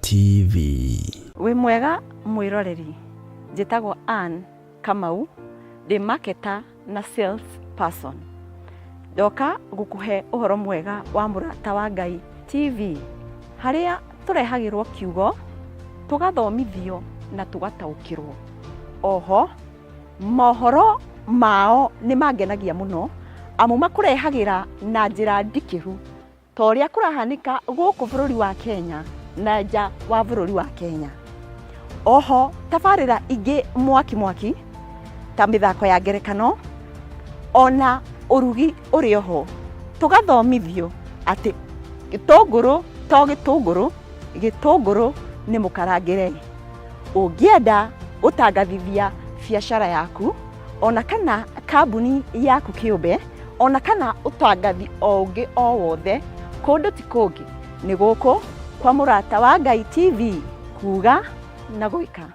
TV. Wĩ mwega mwĩroreri, njĩtagwo Ann Kamau, ndĩ marketer na sales person. Ndoka gũkũhe ũhoro mwega wa Mũrata wa Ngai TV, harĩa tũrehagĩrwo kiugo, tũgathomithio na tũgataũkĩrwo. Oho, mohoro mao nĩ mangenagia mũno, amu makũrehagĩra na njĩra ndikĩru ta ũrĩa kũrahanĩka gũkũ bũrũri wa Kenya na nja wa bũrũri wa Kenya. Oho tabarĩra ingĩ mwaki mwaki ta mĩthako ya ngerekano ona ũrugi ũrĩ oho, tũgathomithio atĩ gĩtũngũrũ to gĩtũngũrũ, gĩtũngũrũ nĩ mũkarangĩre. Ũngĩenda gũtangathithia biacara yaku ona kana kambuni yaku kĩũmbe ona kana ũtangathi o ũngĩ o wothe, kũndũ ti kũngĩ nĩ gũkũ kwa Mũrata wa Ngai TV, kuga na gwĩka.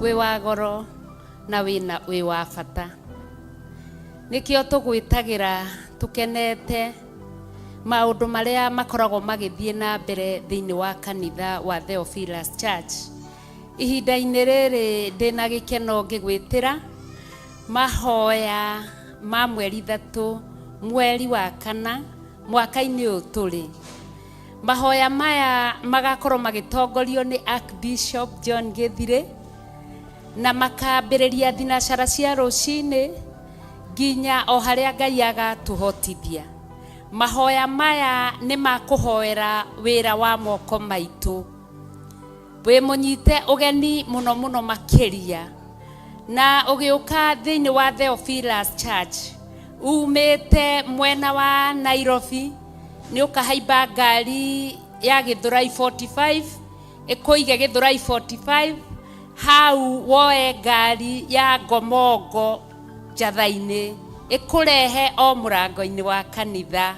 Wĩ wa goro na wĩna wĩ wa bata. Nĩkĩo tũgwĩtagĩra tũkenete maũndũ marĩa makoragwo magĩthiĩ na mbere thĩinĩ wa kanitha wa Theophilus Church. Ihinda-inĩ rĩrĩ ndĩna gĩkeno ngĩgwĩtĩra mahoya ma mweri 3 mweri wa kana mwaka-inĩ ũyũ tũrĩ. Mahoya maya magakorwo magĩtongorio nĩ Archbishop John Gĩthirĩ na makambĩrĩria thinacara cia rũcinĩ nginya o harĩa Ngai agatũhotithia. Mahoya maya nĩ ma kũhoera wĩra wa moko maitũ. Wĩ mũnyite ũgeni mũno mũno makĩria na ũgĩũka thĩinĩ wa Theophilus Church umĩte mwena wa Nairobi nĩ ũkahaimba ngari ya Gĩthũrai 45 ĩkũige Gĩthũrai 45 hau woe ngari ya Ngomongo njatha-inĩ ĩkũrehe o mũrango-inĩ wa kanitha.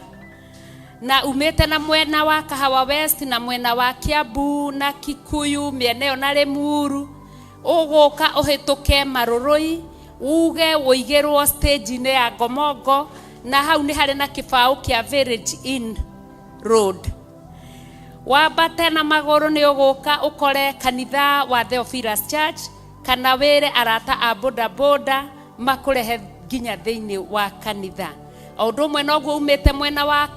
Na umĩte na mwena wa Kahawa West na mwena wa Kiambu na Kikuyu mĩena ĩyo na Limuru, ũgũka ũhĩtũke Marũrũi uge ũigĩrwo stage-inĩ ya Ngomongo, na hau nĩ harĩ na kĩbaũ kĩa Village Inn Road. Wambate na magũrũ nĩ ũgũka ũkore kanitha wa Theophilus Church, kana wĩre arata a boda boda makũrehe nginya thĩinĩ wa kanitha. O ũndũ ũmwe noguo umĩte mwena wa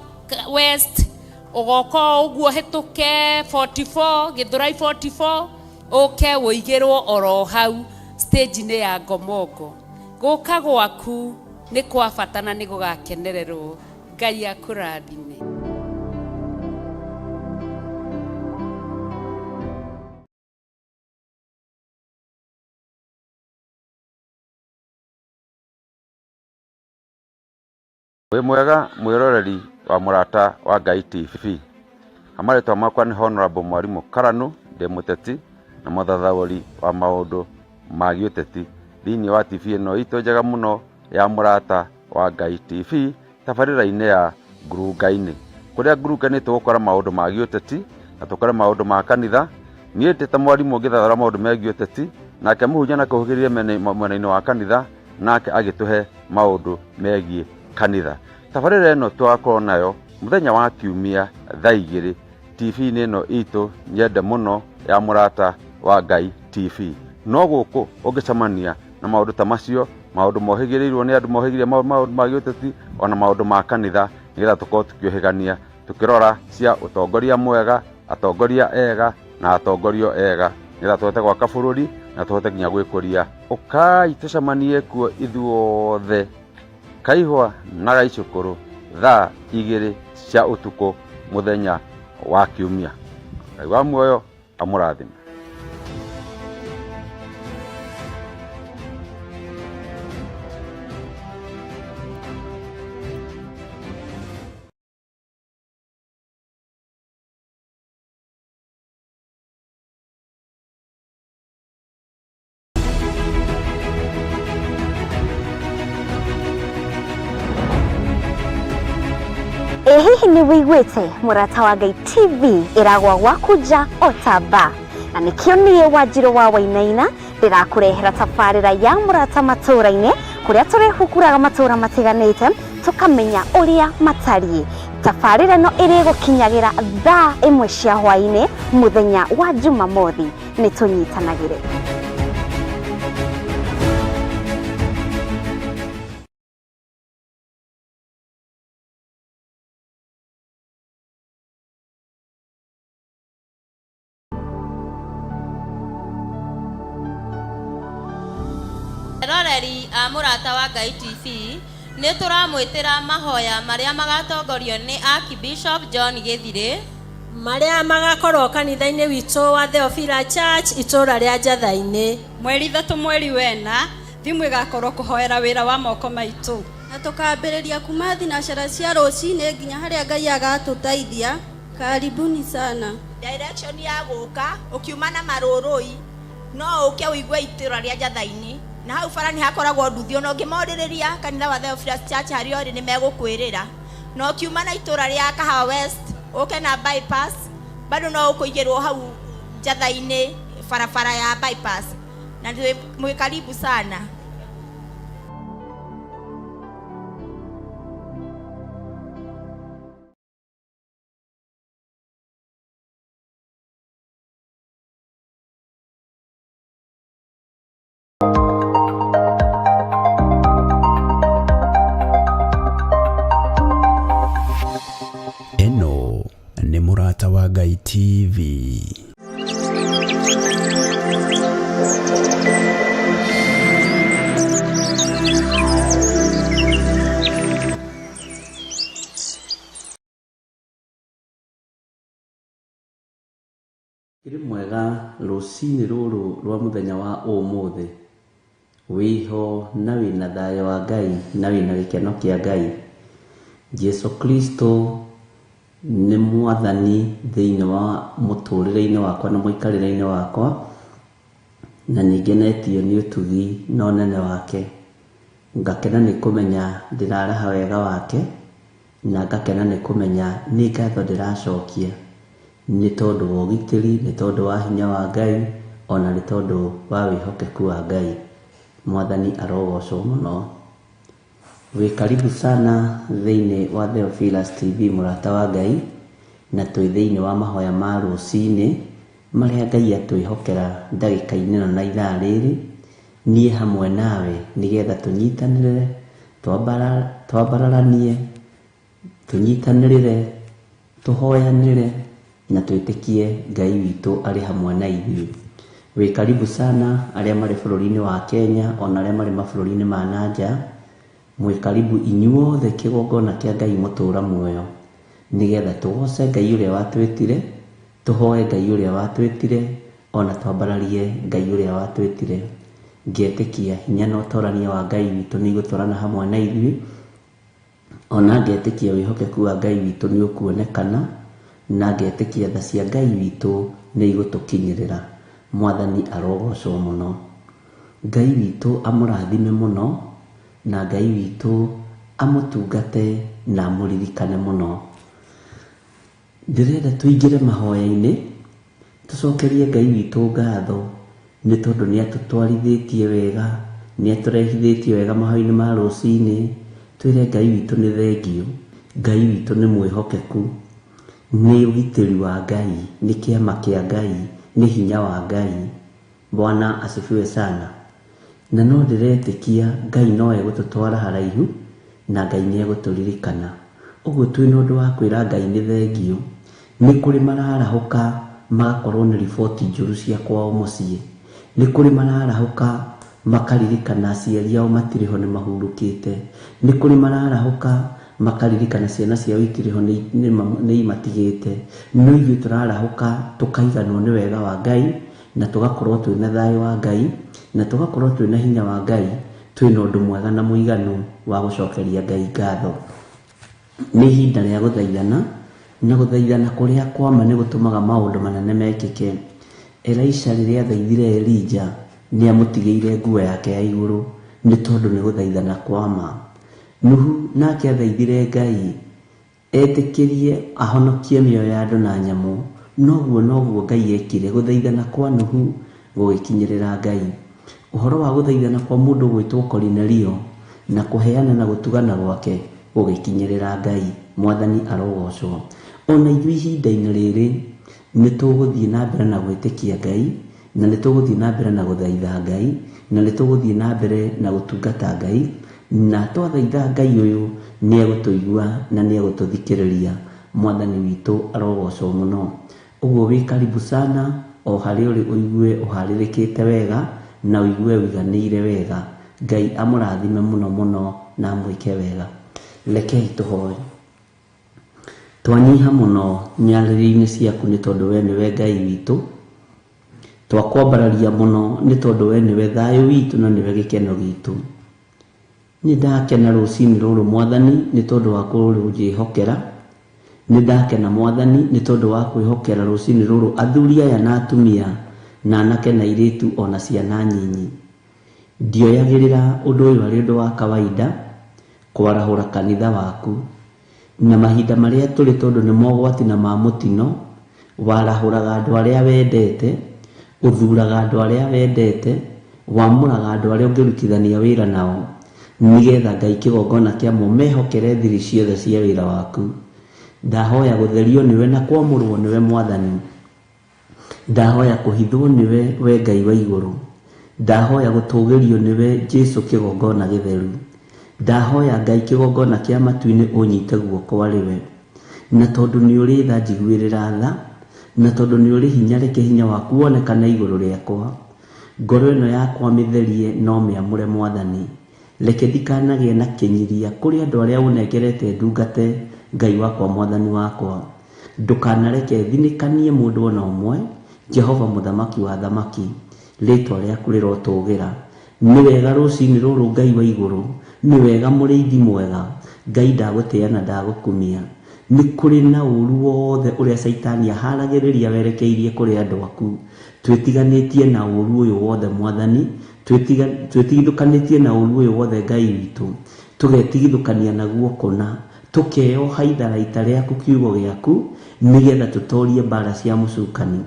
West ũgoka o ũguo ũhĩtũke 44, Gĩthũrai 44, ũke ũigĩrwo oro hau stage-inĩ ya Ngomongo. Gũka gwaku nĩ kwa bata na nĩ gũgakenererwo. Ngai akũrathime. Wĩ mwega mwĩroreri wa Mũrata wa Ngai TV. Marĩtwa makwa nĩ Honorable Mwarimũ Karanu, ndĩ mũteti na mũthathaũri wa maũndũ ma gĩũteti thĩinĩ wa TV ĩno itũ njega mũno ya Mũrata wa Ngai TV tabarĩra-inĩ ya Ngurunga-inĩ. Kũrĩa Ngurunga-inĩ tũgũkora maũndũ ma gĩũteti na tũkore maũndũ ma kanitha. Niĩ ndĩ ta mwarimũ ngĩthathaũra maũndũ megiĩ ũteti, nake mũhunjia nake ũhĩgĩrĩire mwena-inĩ wa kanitha, nake agĩtũhe maũndũ megiĩ kanitha. Tabarĩra ĩno tũgakorwo nayo mũthenya wa kiumia thaa igĩrĩ TV-inĩ ĩno itũ nyende mũno ya Mũrata wa Ngai TV. No gũkũ ũngĩcemania na maũndũ ta macio, maũndũ mohĩgĩrĩirwo nĩ andũ mohĩgĩrĩire maũndũ ma gĩũteti ona maũndũ ma kanitha, nĩgetha tũkorwo tũkĩũhĩgania tũkĩrora cia ũtongoria mwega, atongoria ega na atongorio ega, nĩgetha tũhote gwaka bũrũri na tũhote nginya gwĩkũria. Ũkai tũcemanie kuo ithuothe Kaihwa na Gaicũkũrũ thaa igĩrĩ cia ũtukũ mũthenya wa kiumia. Ngai wa muoyo amũrathime. Ĩ hihi nĩ wĩiguĩte Mũrata wa Ngai TV ĩragwa gwaku nja o ta mbaa? Na Nĩkĩo niĩ Wanjirũ wa Wainaina ndĩrakũrehera tabarĩra ya Mũrata Matũũra-inĩ, kũrĩa tũrĩhukuraga matũũra matiganĩte tũkamenya ũrĩa matariĩ. Tabarĩra ĩno ĩrĩgũkinyagĩra thaa 1 cia hwaĩ-inĩ mũthenya wa Jumamothi. Nĩ tũnyitanagĩre. Eroreri a Mũrata wa Ngai TV, nĩ tũramwĩtĩra mahoya marĩa magatongorio nĩ Archbishop John Gĩthirĩ, marĩa magakorwo kanitha-inĩ witũ wa Theophila Church itũũra rĩa Njatha-inĩ. Mweri 3 mweri 4 thimũ ĩgakorwo kũhoera wĩra wa moko maitũ. Na tũkambĩrĩria kuma thinacara cia rũcinĩ nginya harĩa Ngai agatũteithia. Karibuni sana. Direction ya gũka ũkiuma na marũrũi no ũke ũigue itũra rĩa Njatha-inĩ, na hau bara nĩ hakoragwo nduthi, ona ũngĩmorĩrĩria kanitha wa Theophilus Church harĩa ũrĩ nĩ megũkwĩrĩra. Na ũkiuma na itũra rĩa Kahawa West ũke na bypass, bado no ũkũigĩrwo hau Njatha-inĩ barabara ya bypass, na mwĩ karibu sana. Ĩno nĩ Mũrata wa Ngai TV. Kĩrĩ mwega rũcinĩ rũrũ rwa mũthenya wa ũmũthĩ, wĩho na wĩna thayũ wa Ngai na wĩna gĩkeno kĩa Ngai. Jesu Kristo nĩ mwathani thĩinĩ wa mũtũrĩre-inĩ wakwa na mũikarĩre-inĩ wakwa, na nĩngenetio nĩ ũtugi na ũnene wake. Ngakena nĩ kũmenya ndĩraraha wega wake, na ngakena nĩ kũmenya nĩ ngatho ndĩracokia nĩ tondũ wa ũgitĩri, nĩ tondũ wa hinya wa Ngai, ona nĩ tondũ wa wĩhokeku wa Ngai. Mwathani arogocwo mũno. Wĩ karibu sana thĩinĩ wa Theophilus TV Mũrata wa Ngai, na twĩ thĩinĩ wa mahoya ma rũcinĩ marĩa Ngai atwĩhokera ndagĩka-inĩ ĩno na ithaa rĩrĩ, niĩ hamwe nawe, nĩgetha tũnyitanĩre, twambararanie, tũnyitanĩrĩre, tũhoyanĩre na twĩtĩkie Ngai witũ arĩ hamwe na ithuĩ. Wĩ karibu sana arĩa marĩ bũrũri-inĩ wa Kenya ona arĩa marĩ mabũrũri-inĩ ma na nja. Mwĩ karibu inyuothe kĩgongona kĩa Ngai mũtũũra muoyo, nĩgetha tũgoce Ngai ũrĩa watwĩtire, tũhoe Ngai ũrĩa watwĩtire, ona twambararie Ngai ũrĩa watwĩtire. Ngetĩkia hinya na ũtorania wa Ngai witũ nĩ igũtwarana hamwe na ithuĩ, ona ngetĩkia wĩhokeku wa Ngai witũ nĩ ũkuonekana, na ngetĩkia tha cia Ngai witũ nĩ igũtũkinyĩrĩra. Mwathani arogocwo mũno. Ngai witũ amũrathime mũno, na Ngai witũ amũtungate na amũririkane mũno. Ndĩrenda tũingĩre mahoya-inĩ, tũcokerie Ngai witũ ngatho nĩ tondũ nĩ atũtwarithĩtie wega, nĩ atũrehithĩtie wega mahoya-inĩ ma rũcinĩ. Twĩre Ngai witũ nĩ thengiũ, Ngai witũ nĩ mwĩhokeku, nĩ ũgitĩri wa Ngai, nĩ kĩama kĩa Ngai, nĩ hinya wa Ngai. Bwana asifiwe sana. Na no ndĩretĩkia Ngai no egũtũtwara haraihu na Ngai nĩ egũtũririkana. Ũguo twĩna ũndũ wa kwĩra Ngai nĩ thengiũ. Nĩ kũrĩ mararahũka magakorwo nĩ riboti njũru cia kwao mũciĩ. Nĩ kũrĩ mararahũka makaririkana aciari ao matirĩ ho nĩ mahurũkĩte. Nĩ kũrĩ mararahũka makaririkana ciana ciao itirĩ ho nĩ imatigĩte. No ithuĩ tũrarahũka tũkaiganwo nĩ wega wa Ngai, na tũgakorwo twĩna thayũ wa Ngai, na tũgakorwo twĩna hinya wa Ngai, twĩna ũndũ mwega na mũiganu wa gũcokeria Ngai ngatho. Nĩ ihinda rĩa gũthaithana, na gũthaithana kũrĩa kwa ma nĩ gũtũmaga maũndũ manene mekĩke. Elisha rĩrĩa athaithire Elijah nĩ amũtigĩire nguo yake ya igũrũ nĩ tondũ nĩ gũthaithana kwa ma. Nuhu nake athaithire Ngai etĩkĩrie ahonokie mĩoyo ya andũ na nyamũ Noguo noguo Ngai ekire gũthaithana kwa Nuhu gũgĩkinyĩrĩra Ngai. Ũhoro wa gũthaithana kwa mũndũ ũgwĩtwo Korinelio na kũheana na gũtugana gwake gũgĩkinyĩrĩra Ngai. Mwathani arogocwo. Ona ithuĩ ihinda-inĩ rĩrĩ nĩ tũgũthiĩ na mbere na gwĩtĩkia Ngai, na nĩ tũgũthiĩ na mbere na gũthaitha Ngai, na nĩ tũgũthiĩ na mbere na gũtungata Ngai, na twathaitha Ngai ũyũ nĩ egũtũigua na nĩ egũtũthikĩrĩria. Mwathani witũ arogocwo mũno. Ũguo wĩ karibu sana o harĩa ũrĩ ũigue ũharĩrĩkĩte wega na ũigue ũiganĩire wega. Ngai amũrathime mũno mũno na amwĩke wega. Rekei tũhoe. Twanyiha mũno nyarĩrĩ-inĩ ciaku nĩ tondũ we nĩwe Ngai witũ. Twakwambararia mũno nĩ tondũ we nĩwe thayũ witũ na nĩwe gĩkeno gitũ. Nĩ ndakena rũcinĩ rũrũ Mwathani nĩ tondũ wa kũnjĩhokera. Nĩ ndakena Mwathani nĩ tondũ wa kwĩhokera rũcinĩ rũrũ athuri aya na atumia na anake na airĩtu ona ciana nyinyi. Ndioyagĩrĩra ũndũ ũyũ arĩ ũndũ wa kawaida kwarahũra kanitha waku. Na mahinda marĩa tũrĩ tondũ nĩ mogwati na ma mũtino, warahũraga andũ arĩa wendete, ũthuraga andũ arĩa wendete, wamũraga andũ arĩa ũngĩrutithania wĩra nao, nĩgetha Ngai kĩgongona kĩamo mehokere thiri ciothe cia wĩra waku. Ndahoya gũtherio nĩwe na kwamũrwo nĩwe Mwathani. Ndahoya kũhithwo nĩwe we Ngai wa igũrũ. Ndahoya gũtũgĩrio nĩwe Jesu kĩgongona gĩtheru. Ndahoya Ngai kĩgongona kĩa matu-inĩ ũnyite guoko arĩ we. Na tondũ nĩ ũrĩ tha njiguĩrĩra tha, na tondũ nĩ ũrĩ hinya reke hinya waku wonekane igũrũ rĩakwa. Ngoro ĩno yakwa mĩtherie no mĩamũre Mwathani. Reke ndikanagĩe na kĩnyiria kũrĩ andũ arĩa ũnengerete ndungate Ngai wakwa Mwathani wakwa. Ndũkanareke thinĩkanie mũndũ ona ũmwe, Jehova mũthamaki wa thamaki, rĩtwa rĩaku rĩrotũgĩra. Nĩ wega rũcinĩ rũrũ Ngai wa igũrũ, nĩ wega mũrĩithi mwega, Ngai ndagũtĩa na ndagũkumia. Nĩ kũrĩ na ũru wothe ũrĩa Caitani aharagĩrĩria werekeirie kũrĩ andũ aku. Twĩtiganĩtie na ũru ũyũ wothe Mwathani, twĩtigithũkanĩtie na ũru ũyũ wothe Ngai witũ, tũgetigithũkania naguo kũna, tũkeyoha itharaita rĩaku kiugo gĩaku, nĩgetha tũtorie mbara cia mũcukani.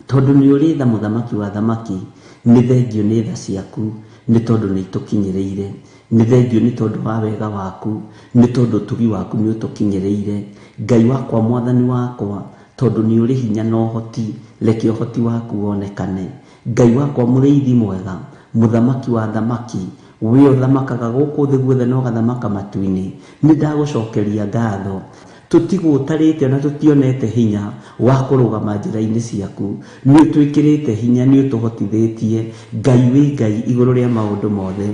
Tondũ nĩ ũrĩ tha mũthamaki wa thamaki, nĩ thengio nĩ tha ciaku, nĩ tondũ nĩ itũkinyĩrĩire. Nĩ thengio nĩ tondũ wa wega waku, nĩ tondũ ũtugi waku nĩ ũtũkinyĩrĩire. Ngai wakwa Mwathani wakwa, tondũ nĩ ũrĩ hinya na ũhoti, reke ũhoti waku wonekane. Ngai wakwa mũrĩithi mwega, mũthamaki wa thamaki, we ũthamakaga gũkũ thĩ guothe na ũgathamaka matu-inĩ, nĩ ndagũcokeria ngatho. Tũtigũtarĩte na tũtionete hinya wa kũrũgama njĩra-inĩ ciaku. Nĩ ũtwĩkĩrĩte hinya, nĩ ũtũhotithĩtie. Ngai wĩ Ngai igũrũ rĩa maũndũ mothe.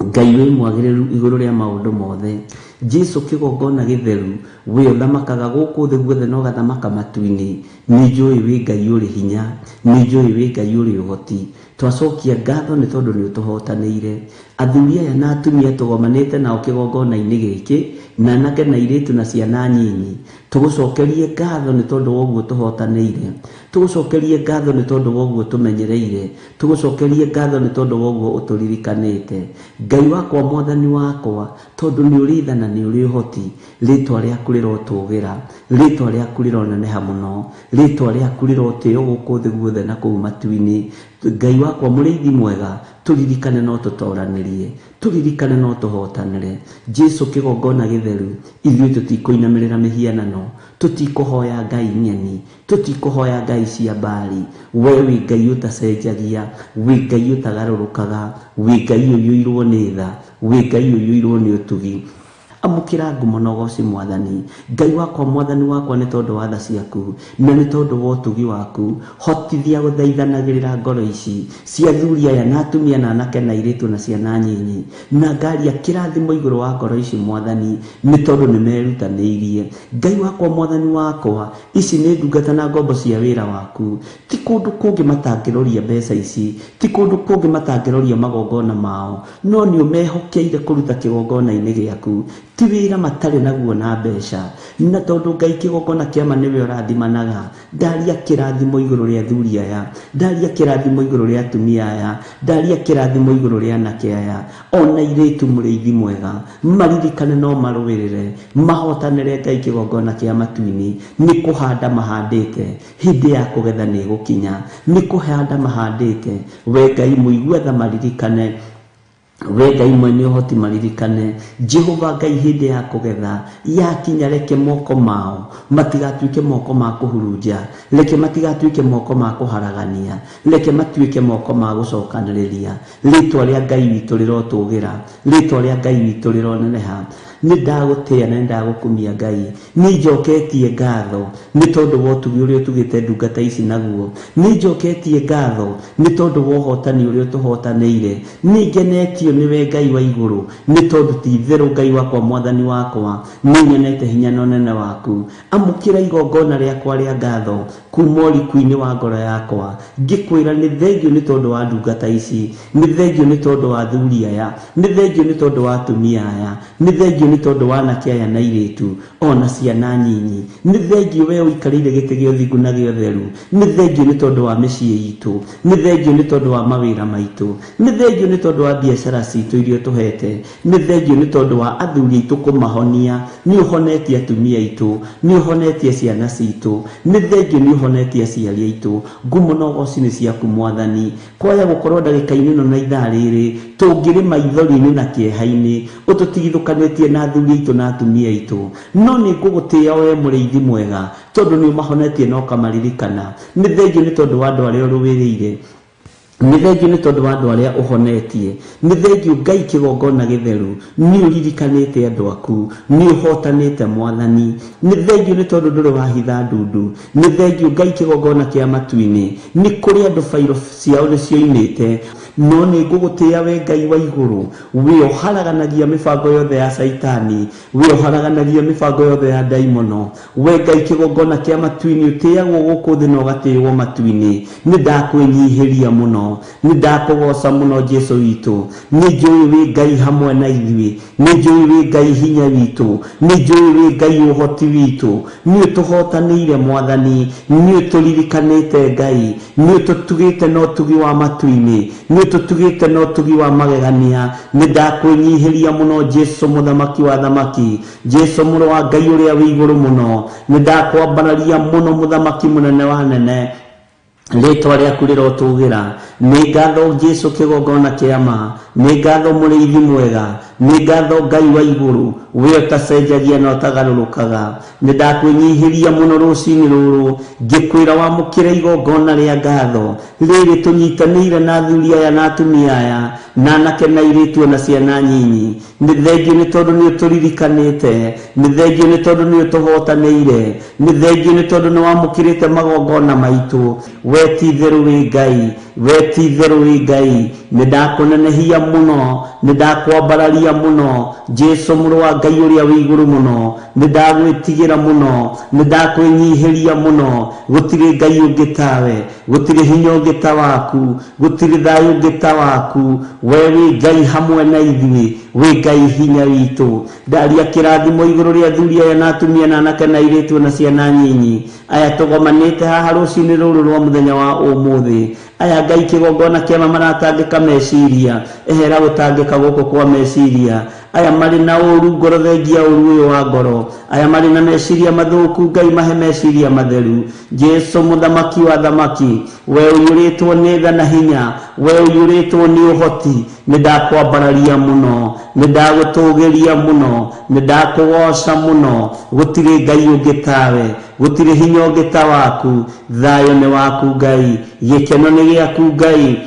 Ngai wĩ mwagĩrĩru igũrũ rĩa maũndũ mothe. Jesu kĩgongona gĩtheru, we ũthamakaga gũkũ thĩ guothe na ũgathamaka matu-inĩ. Nĩ njũĩ wĩ Ngai ũrĩ hinya, nĩ njũĩ wĩ Ngai ũrĩ ũhoti. Twacokia ngatho nĩ tondũ nĩ ũtũhotanĩire. Athuri aya na atumia tũgomanĩte nao kĩgongona-inĩ gĩkĩ, na anake na airĩtu na ciana nyinyi, tũgũcokerie ngatho nĩ tondũ wa ũguo tũhotanĩire. Tũgũcokerie ngatho nĩ tondũ wa ũguo tũmenyereire. Tũgũcokerie ngatho nĩ tondũ wa ũguo ũtũririkanĩte. Ngai wakwa Mwathani wakwa, tondũ nĩ ũrĩ tha na nĩ ũrĩ ũhoti, rĩtwa rĩaku rĩrotũgĩra, rĩtwa rĩaku rĩroneneha mũno, rĩtwa rĩaku rĩrotĩo gũkũ thĩ guothe na kũu matu-inĩ. Ngai wakwa mũrĩithi mwega, tũririkane no tũtoranĩrie, tũririkane no tũhotanĩre. Jesu kĩgongona gĩtheru, ithuĩ tũtikũinamĩrĩra mĩhianano, tũtikũhoya Ngai ng'eni, tũtikũhoya Ngai cia Baali. We wĩ Ngai ũtacenjagia, wĩ Ngai ũtagarũrũkaga, wĩ Ngai ũiyũirwo nĩ tha, wĩ Ngai ũiyũirwo nĩ ũtugi. Amũkĩra ngumo na ũgoci Mwathani. Ngai wakwa Mwathani wakwa nĩ tondũ wa tha ciaku na nĩ tondũ wa ũtugi waku, hotithia gũthaithanagĩrĩra ngoro ici cia athuri aya na atumia na anake na airĩtu na ciana nyinyi, na ngaria kĩrathimo igũrũ wa ngoro ici Mwathani, nĩ tondũ nĩ merutanĩirie. Ngai wakwa Mwathani wakwa, ici nĩ ndungata na ngombo cia wĩra waku. Ti kũndũ kũngĩ matangĩroria mbeca ici, ti kũndũ kũngĩ matangĩroria magongona mao, no nĩ ũmehokeire kũruta kĩgongona-inĩ gĩaku. Ti wĩra matarĩ naguo na mbeca, na tondũ Ngai kĩgongona kĩama nĩwe ũrathimanaga, ndaria kĩrathimo igũrũ rĩa athuri aya, ndaria kĩrathimo igũrũ rĩa atumia aya, ndaria kĩrathimo igũrũ rĩa anake aya, ona airĩtu mũrĩithi mwega, maririkane no marũĩrĩre, mahotanĩre Ngai kĩgongona kĩa matu-inĩ, nĩ kũhanda mahandĩte, hĩndĩ ya kũgetha nĩ ĩgũkinya, nĩ kũhanda mahandĩte, we Ngai mũigua tha maririkane, we Ngai mwene ũhoti maririkane, Jehova Ngai hĩndĩ ya kũgetha yakinya, reke moko mao matigatuĩke moko ma kũhurunja, reke matigatuĩke moko ma kũharagania, reke matuĩke moko ma gũcokanĩrĩria. Rĩtwa rĩa Ngai witũ rĩrotũgĩra, rĩtwa rĩa Ngai witũ rĩroneneha. Nĩ ndagũtĩa na nĩ ndagũkumia Ngai, nĩ njoketie ngatho nĩ tondũ wa ũtugi ũrĩa ũtugĩte ndungata ici naguo, nĩ njoketie ngatho nĩ tondũ wa ũhotani ũrĩa ũtũhotanĩire, nĩ ngenetio nĩwe Ngai wa igũrũ, nĩ tondũ ti itherũ Ngai wakwa mwathani wakwa, nĩ nyonete hinya na ũnene waku. Amũkĩra igongona rĩakwa rĩa ngatho kuma ũriku-inĩ wa ngoro yakwa, ngĩkwĩra nĩ thengio nĩ tondũ wa ndungata ici, nĩ thengio nĩ tondũ wa athuri aya, nĩ thengio nĩ tondũ wa atumia aya, nĩ thengio nĩ tondũ wa anake aya na airĩtu ona ciana nyinyi, nĩ thengio we ũikarĩire gĩtĩ gĩa ũthingu na gĩa ũtheru, nĩ thengio nĩ tondũ wa mĩciĩ itũ, nĩ thengio nĩ tondũ wa mawĩra maitũ, nĩ thengio nĩ tondũ wa biacara citũ iria ũtũhete, nĩ thengio nĩ tondũ wa athuri aitũ kũmahonia, nĩ ũhonetie atumia aitũ, nĩ ũhonetie ciana citũ, nĩ thengio nĩ ũhonetie aciari aitũ. Ngumo na ũgoci nĩ ciaku mwathani. Kwaya gũkorwo ndagĩka-inĩ ĩno na ithaa rĩrĩ tũngĩrĩ maithori-inĩ na kĩeha-inĩ, ũtũtigithũkanĩtie na athuri aitũ na atumia aitũ, no nĩ ngũgũtĩĩa we mũrĩithi mwega, tondũ nĩ ũmahonetie na ũkamaririkana. Nĩ thengio nĩ tondũ wa andũ arĩa ũrũĩrĩire, nĩ thengio nĩ tondũ wa andũ arĩa ũhonetie, nĩ thengio Ngai kĩgongona gĩtheru, nĩ ũririkanĩte andũ aku, nĩ ũhotanĩte mwathani. Nĩ thengio nĩ tondũ ndũrĩ wahitha ndundu, nĩ thengio Ngai kĩgongona kĩa matu-inĩ, nĩ kũrĩ andũ bairo ciao nĩ cioimĩte, no nĩ ngũgũtĩĩa we Ngai wa igũrũ, we ũharaganagia mĩbango yothe ya Caitani, we ũharaganagia mĩbango yothe ya ndaimono. We Ngai kĩgongona kĩa matu-inĩ, ũtĩagwo gũkũ thĩ na ũgatĩĩwo matu-inĩ. Nĩ ndakwĩnyihĩria mũno, nĩ ndakũgoca mũno Jesu witũ, nĩ njũĩ wĩ Ngai hamwe na ithuĩ, nĩ njũĩ wĩ Ngai hinya witũ, nĩ njũĩ wĩ Ngai ũhoti witũ, nĩ ũtũhotanĩire mwathani, nĩ ũtũririkanĩte Ngai, nĩ ũtũtugĩte na ũtugi wa matu-inĩ, nĩ ũtũtugĩte na ũtugi wa magegania. Nĩ ndakwĩnyihĩria mũno Jesu mũthamaki wa thamaki, Jesu mũrũ wa Ngai ũrĩa wĩ igũrũ mũno, nĩ ndakwambararia mũno mũthamaki mũnene wa nene, rĩtwa rĩaku rĩrotũgĩra. Nĩ ngatho Jesu kĩgongona kĩa ma, nĩ ngatho mũrĩithi mwega, nĩ ngatho Ngai wa igũrũ, we ũtacenjagia na ũtagarũrũkaga. Nĩ ndakwĩnyihĩria mũno rũcinĩ rũrũ, ngĩkwĩra wamũkĩre igongona rĩa ngatho rĩrĩ tũnyitanĩire na athuri aya na atumia aya, na anake na airĩtu ona ciana nyinyi. Nĩ thengio nĩ tondũ nĩ ũtũririkanĩte, nĩ thengio nĩ tondũ nĩ ũtũhotanĩire, nĩ thengio nĩ tondũ nĩ wamũkĩrĩte magongona maitũ. We ti itherũ wĩ Ngai, we ti itherũ wĩ Ngai. Nĩ ndakũnenehia mũno, nĩ ndakwambararia mũno Jesu mũrũ wa Ngai ũrĩa wĩ igũrũ mũno, nĩ ndagwĩtigĩra mũno, nĩ ndakwĩnyihĩria mũno. Gũtirĩ Ngai ũngĩ tawe, gũtirĩ hinya ũngĩ ta waku, gũtirĩ thayũ ũngĩ ta waku. We wĩ Ngai hamwe na ithuĩ, wĩ Ngai hinya witũ. Ndaria kĩrathimo igũrũ rĩa athuri aya na atumia na anake na airĩtu na ciana nyinyi aya tũgomanĩte haha rũcinĩ rũrũ rwa mũthenya wa ũmũthĩ. Aya Ngai kĩgongona kĩama maratangĩka meciria, ehera gũtangĩka gũkũ kwa meciria. Aya marĩ na ũru ngoro, thengia ũru ũyũ wa ngoro. Aya marĩ na meciria mathũku, Ngai mahe meciria matheru. Jesu mũthamaki wa thamaki, we ũiyũrĩtwo nĩ tha na hinya, we ũiyũrĩtwo nĩ ũhoti, nĩ ndakwambararia mũno, nĩ ndagũtũgĩria mũno, nĩ ndakũgoca mũno. Gũtirĩ Ngai ũngĩ tawe, gũtirĩ hinya ũngĩ ta waku. Thayũ nĩ waku Ngai, gĩkeno nĩ gĩaku Ngai,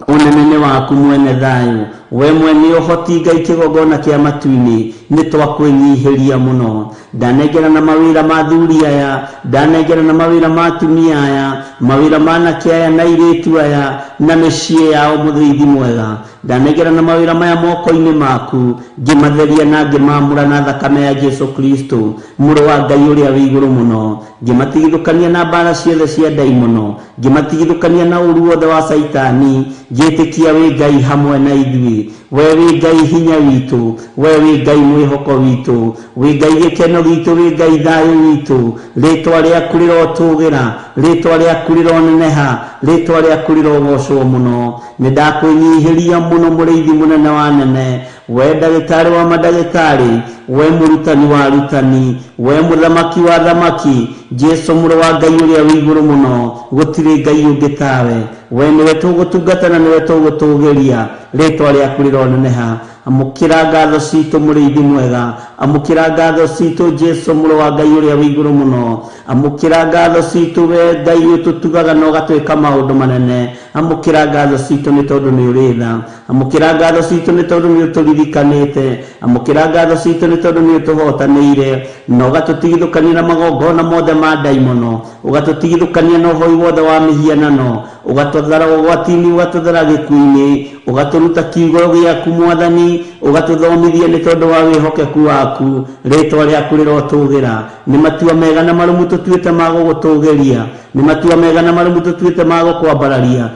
ũnene nĩ waku mwene thayũ, we mwene ũhoti Ngai kĩgongona kĩa matu-inĩ. Nĩ twakwĩnyihĩria mũno. Ndanengera na mawĩra ma athuri aya, ndanengera na mawĩra ma atumia aya, mawĩra ma anake aya na airĩtu aya, na mĩciĩ yao mũrĩithi mwega. Ndanengerana mawĩra maya moko-inĩ maku, ngĩmatheria na ngĩmaamũra na thakame ya Jesu Kristo, mũrũ wa Ngai ũrĩa wĩ igũrũ mũno. Ngĩmatigithũkania na mbara ciothe cia ndaimono, ngĩmatigithũkania na ũru wothe wa Caitani, ngĩtĩkia wĩ Ngai hamwe na ithuĩ. We wĩ Ngai hinya witũ, we wĩ Ngai mwĩhoko witũ, wĩ Ngai gĩkeno gitũ, wĩ Ngai thayũ witũ. Rĩtwa rĩaku rĩrotũgĩra, rĩtwa rĩaku rĩroneneha, rĩtwa rĩaku rĩrogocwo mũno. Nĩ ndakwĩnyihĩria mũno mũrĩithi mũnene wa nene, we ndagĩtarĩ wa mandagĩtarĩ, we mũrutani wa arutani, we mũthamaki wa thamaki, Jesu mũrũ wa Ngai ũrĩa wĩ igũrũ mũno, gũtirĩ Ngai ũngĩ tawe. We nĩwe tũgũtungata na nĩwe tũgũtũgĩria, rĩtwa rĩaku rĩroneneha. Amũkĩra ngatho citũ mũrĩithi mwega, amũkĩra ngatho citũ Jesu mũrũ wa Ngai ũrĩa wĩ igũrũ mũno, amũkĩra ngatho citũ we Ngai ũtũtugaga na ũgatwĩka maũndũ manene, amũkĩra ngatho citũ nĩ tondũ nĩ ũrĩ tha, amũkĩra ngatho citũ nĩ tondũ nĩ ũtũririkanĩte, amũkĩra ngatho citũ nĩ tondũ nĩ ũtũhotanĩire na ũgatũtigithũkania na magongona mothe ma ndaimono, ũgatũtigithũkania na ũhoi wothe wa mĩhianano, ũgatũthara ũgwati-inĩ, ũgatũthara gĩkuũ-inĩ, ũgatũruta kiugo gĩaku Mwathani, ũgatũthomithia nĩ tondũ wa wĩhokeku waku. Rĩtwa rĩaku rĩrotũgĩra. Nĩ matua mega na marũmu tũtuĩte ma gũgũtũgĩria, nĩ matua mega na marũmu tũtuĩte ma gũkwambararia,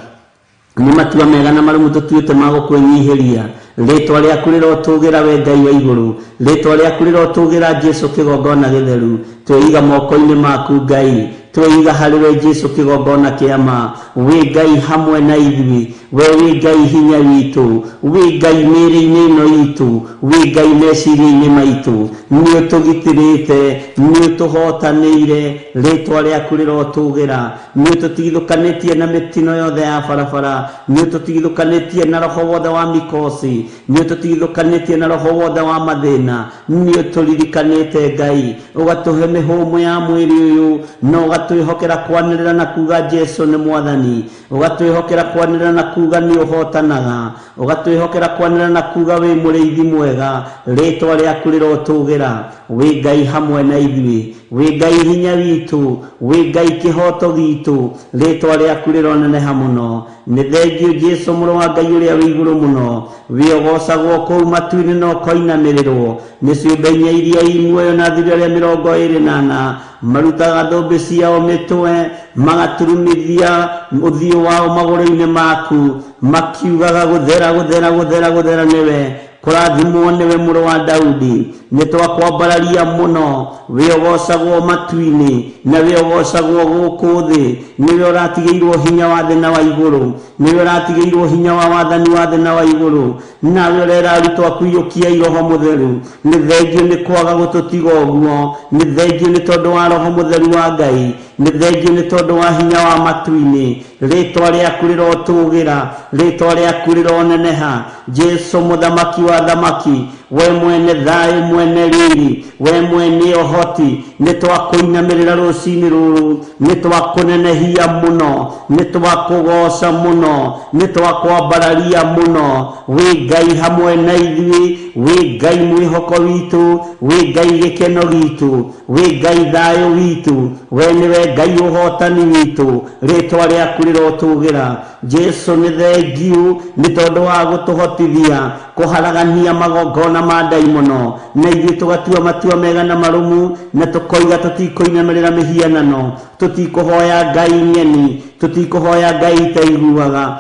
nĩ matua mega na marũmu tũtuĩte ma gũkwĩnyihĩria. Rĩtwa rĩaku rĩrotũgĩra we Ngai wa igũrũ, rĩtwa rĩaku rĩrotũgĩra Jesu kĩgongona gĩtheru. Tweiga moko-inĩ maku Ngai, tweiga harĩ we Jesu kĩgongona kĩa ma. Wĩ Ngai hamwe na ithuĩ, we wĩ Ngai hinya witũ, wĩ Ngai mĩĩrĩ-inĩ ĩno itũ, wĩ Ngai meciria-inĩ maitũ. Nĩ ũtũgitĩrĩte, nĩ ũtũhotanĩire, rĩtwa rĩaku rĩrotũgĩra. Nĩ ũtũtigithũkanĩtie na mĩtino yothe ya barabara, nĩ ũtũtigithũkanĩtie na roho wothe wa mikosi, nĩ ũtũtigithũkanĩtie na roho wothe wa mathĩna, nĩ ũtũririkanĩte Ngai, ũgatũhe mĩhũmũ ya mwĩrĩ ũyũ, na ũgatwĩhokera kwanĩrĩra na kuga Jesu nĩ Mwathani, ũgatwĩhokera kwanĩrĩra na kuga nĩ ũhotanaga, ũgatwĩhokera kwanĩrĩra na kuga wĩ mũrĩithi mwega. Rĩtwa rĩaku rĩrotũgĩra. Wĩ Ngai hamwe na ithuĩ, wĩ Ngai hinya witũ, wĩ Ngai kĩhoto gitũ, rĩtwa rĩaku rĩroneneha mũno. Nĩ thengio Jesu mũrũ wa Ngai ũrĩa wĩ igũrũ mũno, wĩ ũgocagwo kũu matu-inĩ na ũkoinamĩrĩrwo nĩ ciũmbe inya iria i muoyo na athuri arĩa 24 marutaga thũmbĩ ciao mĩtwe, magaturumithia ũthiũ wao magũrũ-inĩ maku, makiugaga gũthera gũthera gũthera gũthera nĩwe, kũrathimwo nĩwe mũrũ wa Daudi. Nĩ twakwambararia mũno, wĩ ũgocagwo matu-inĩ na wĩ ũgocagwo gũkũ thĩ. Nĩwe ũratigĩirwo hinya wa thĩ na wa igũrũ, nĩwe ũratigĩirwo hinya wa wathani wa thĩ na wa igũrũ, nawe ũrera arutwo aku iyũkiai Roho Mũtheru. Nĩ thengio nĩ kwaga gũtũtiga ũguo, nĩ thengio nĩ tondũ wa Roho Mũtheru wa Ngai, nĩ thengio nĩ tondũ wa hinya wa matu-inĩ. Rĩtwa rĩaku rĩrotũgĩra, rĩtwa rĩaku rĩroneneha. Jesu mũthamaki wa thamaki, we mwene thayũ, mwene riri, we mwene ũhoti, nĩ twakũinamĩrĩra rũcinĩ rũrũ, nĩ twakũnenehia mũno, nĩ twakũgoca mũno, nĩ twakwambararia mũno. Wĩ Ngai hamwe na ithuĩ, wĩ Ngai mwĩhoko witũ, wĩ Ngai gĩkeno gitũ, wĩ Ngai thayũ witũ, we nĩwe Ngai ũhotani witũ. Rĩtwa rĩaku rĩrotũgĩra. Jesu nĩ thengiũ nĩ tondũ wa gũtũhotithia kũharagania magongona ma ndaimono, na ithuĩ tũgatua matua mega na marũmu, na tũkoiga tũtikũinamĩrĩra mĩhianano, tũtikũhoya Ngai ng'eni, tũtikũhoya Ngai itaiguaga,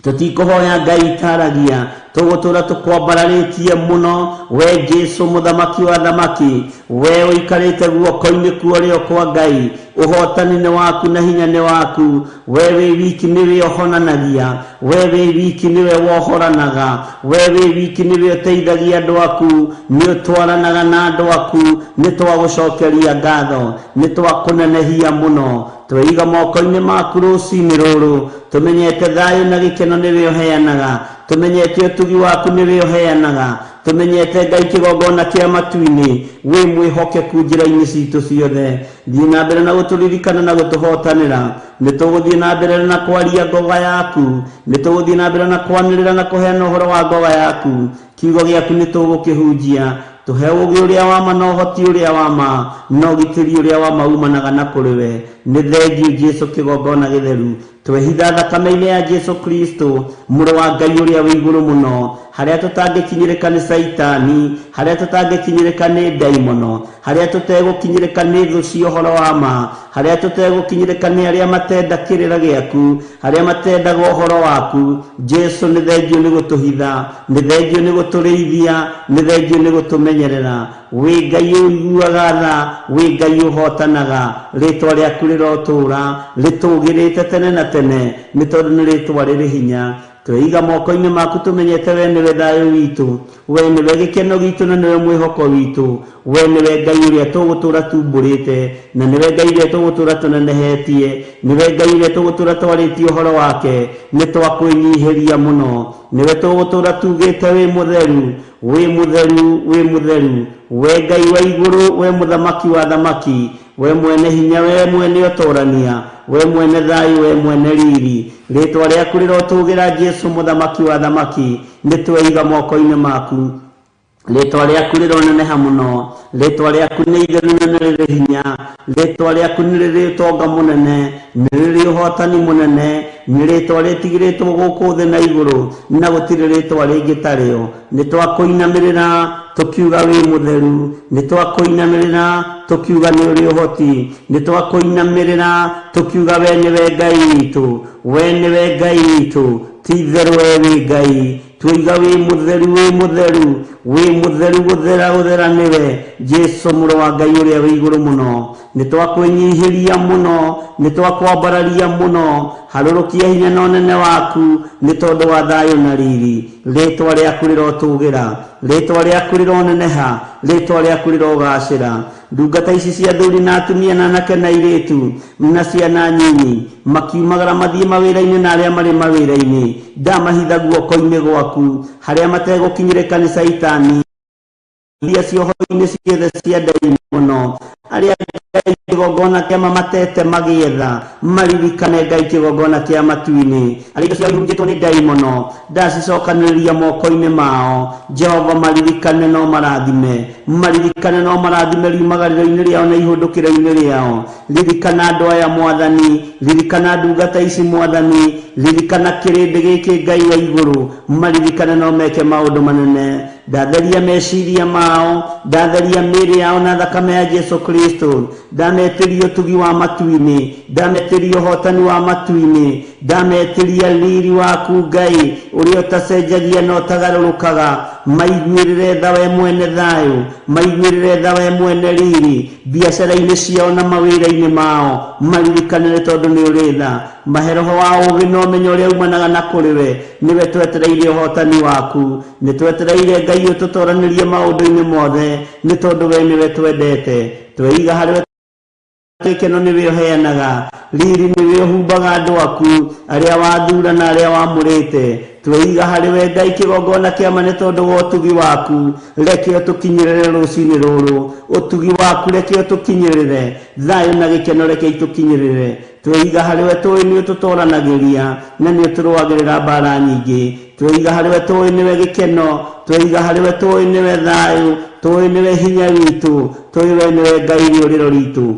tũtikũhoya Ngai itaragia, tũgũtũra tũkwambararĩtie mũno. We Jesu mũthamaki wa thamaki, we ũikarĩte guoko-inĩ kwa ũrĩo kwa Ngai, ũhotani nĩ waku na hinya nĩ waku. We wĩ wiki nĩwe ũhonanagia, we wĩ wiki nĩwe wohoranaga, we wĩ wiki nĩwe ũteithagia andũ aku, nĩ ũtwaranaga na andũ aku. Nĩ twagũcokeria ngatho, nĩ twakũnenehia mũno. Tweiga moko-inĩ maku rũcinĩ rũrũ, tũmenyete thayũ na gĩkeno nĩwe ũheanaga, tũmenyete ũtugi waku nĩwe ũheanaga, Tũmenyete Ngai kĩgongona kĩa matu-inĩ, wĩ mwĩhokeku njĩra-inĩ citũ ciothe. Thiĩ na mbere na gũtũririkana na gũtũhotanĩra. Nĩ tũgũthiĩ na mbere na kwaria ngoga yaku, nĩ tũgũthiĩ na mbere na kwanĩrĩra na kũheana ũhoro wa ngoga yaku. Kiugo gĩaku nĩ tũgũkĩhunjia. Tũhe ũũgĩ ũrĩa wa ma na ũhoti ũrĩa wa ma na ũgitĩri ũrĩa wa ma umanaga na kũrĩ we. Nĩ thengiũ Jesu kĩgongona gĩtheru. Twehitha thakame-inĩ ya Jesu Kristo, mũrũ wa Ngai ũrĩa wĩ igũrũ mũno, harĩa tũtangĩkinyĩrĩka nĩ Caitani, harĩa tũtangĩkinyĩrĩka nĩ ndaimono, harĩa tũtegũkinyĩrĩka nĩ thũ cia ũhoro wa ma, harĩa tũtegũkinyĩrĩka nĩ arĩa matenda kĩrĩra gĩaku, arĩa matendaga ũhoro waku. Jesu nĩ thengiũ nĩ gũtũhitha, nĩ thengiũ nĩ gũtũrĩithia, nĩ thengiũ nĩ gũtũmenyerera. Wĩ Ngai ũiguaga tha, wĩ Ngai ũhotanaga. Rĩtwa rĩaku rĩrotũũra rĩtũũgĩrĩte tene na tene, nĩ tondũ nĩ rĩtwa rĩrĩ hinya. Tweiga moko-inĩ maku tũmenyete we nĩwe thayũ witũ, we nĩwe gĩkeno gitũ na nĩwe mwĩhoko witũ. We nĩwe Ngai ũrĩa tũgũtũũra tumbũrĩte, na nĩwe Ngai ũrĩa tũgũtũũra tũnenehetie, nĩwe Ngai ũrĩa tũgũtũũra twarĩtie ũhoro wake. Nĩ twakwĩnyihĩria mũno, nĩwe tũgũtũũra tugĩte wĩ mũtheru, wĩ mũtheru, wĩ mũtheru. We Ngai wa igũrũ, we mũthamaki wa thamaki, we mwene hinya, we mwene ũtorania, we mwene thayũ, we mwene riri. Rĩtwa rĩaku rĩrotũgĩra Jesu mũthamaki wa thamaki. Nĩ tweiga moko-inĩ maku. Rĩtwa rĩaku rĩroneneha mũno, rĩtwa rĩaku nĩ itheru na nĩ rĩrĩ hinya, rĩtwa rĩaku nĩ rĩrĩ ũtonga mũnene, nĩ rĩrĩ ũhotani mũnene, nĩ rĩtwa rĩtigĩrĩtwo gũkũ thĩ na igũrũ, na gũtirĩ rĩtwa rĩngĩ tarĩo. Nĩ twakũinamĩrĩra tũkiuga wĩ mũtheru, nĩ twakũinamĩrĩra tũkiuga nĩ ũrĩ ũhoti, nĩ twakũinamĩrĩra tũkiuga we nĩwe Ngai witũ, we nĩwe Ngai witũ, ti itherũ we wĩ Ngai. Tuiga wĩ mũtheru, wĩ mũtheru, wĩ mũtheru, gũthera gũthera nĩwe Jesu mũrũ wa Ngai ũrĩa wĩ igũrũ mũno. Nĩ twakwĩnyihĩria mũno, nĩ twakwambararia mũno. Harũrũkia hinya na ũnene waku nĩ tondũ wa thayũ na riri. Rĩtwa rĩaku rĩrotũgĩra, rĩtwa rĩaku rĩroneneha, rĩtwa rĩaku rĩrogacĩra. Ndungata ici cia athuri na atumia na anake na airĩtu na ciana nyinyi makiumagara mathiĩ mawĩra-inĩ na arĩa marĩ mawĩra-inĩ, ndamahitha guoko-inĩ gwaku, harĩa mategũkinyĩrĩka nĩ Caitani, iria cioho-inĩ ciothe cia ndaimono, arĩa Ngai kĩgongona kĩa mamatete magĩetha, maririkane Ngai kĩgongona kĩa matu-inĩ, arĩa indo ciao ihunjĩtwo nĩ ndaimono, ndacicokanĩrĩria moko-inĩ mao. Jehova maririkane no marathime, maririkane no marathime riumagarĩro-inĩ rĩao na ihũndũkĩro-inĩ rĩao. Ririkana andũ aya Mwathani, ririkana ndungata ici Mwathani, ririkana kĩrĩndĩ gĩkĩ Ngai wa igũrũ, maririkane no meke maũndũ manene. Ndatheria meciria mao, ndatheria mĩĩrĩ yao na thakame ya Jesu Kristo, ndametĩria ũtugi wa matu-inĩ, ndametĩria ũhotani wa matu-inĩ, ndametĩria riri waku Ngai ũrĩa ũtacenjagia na ũtagarũrũkaga. Maiguĩrĩre tha we mwene thayũ, maiguĩrĩre tha we mwene riri, biacara-inĩ ciao na mawĩra-inĩ mao, maririkane nĩ tondũ nĩ ũrĩ tha. Mahe roho wa ũũgĩ na ũmenyo ũrĩa umanaga na kũrĩ we. Nĩwe twetereire ũhotani waku, nĩ twetereire Ngai ũtũtoranĩrie maũndũ-inĩ mothe, nĩ tondũ we nĩwe twendete. Tweiga harĩ we gĩkeno nĩwe ũheanaga, riri nĩwe ũhumbaga andũ aku, arĩa wathura na arĩa wamũrĩte. Tweiga harĩ we Ngai kĩgongona kĩa ma nĩ tondũ wa ũtugi waku, reke ũtũkinyĩrĩre rũcinĩ rũrũ. Ũtugi waku reke ũtũkinyĩrĩre, thayũ na gĩkeno reke itũkinyĩrĩre. Tweiga harĩ we tũĩ nĩ ũtũtoranagĩria na nĩ ũtũrũagĩrĩra mbara nyingĩ. Tweiga harĩ we tũĩ nĩwe gĩkeno, tweiga harĩ we tũĩ nĩwe thayũ, tũĩ nĩwe hinya witũ, tũĩ we nĩwe Ngai rĩũrĩro ritũ.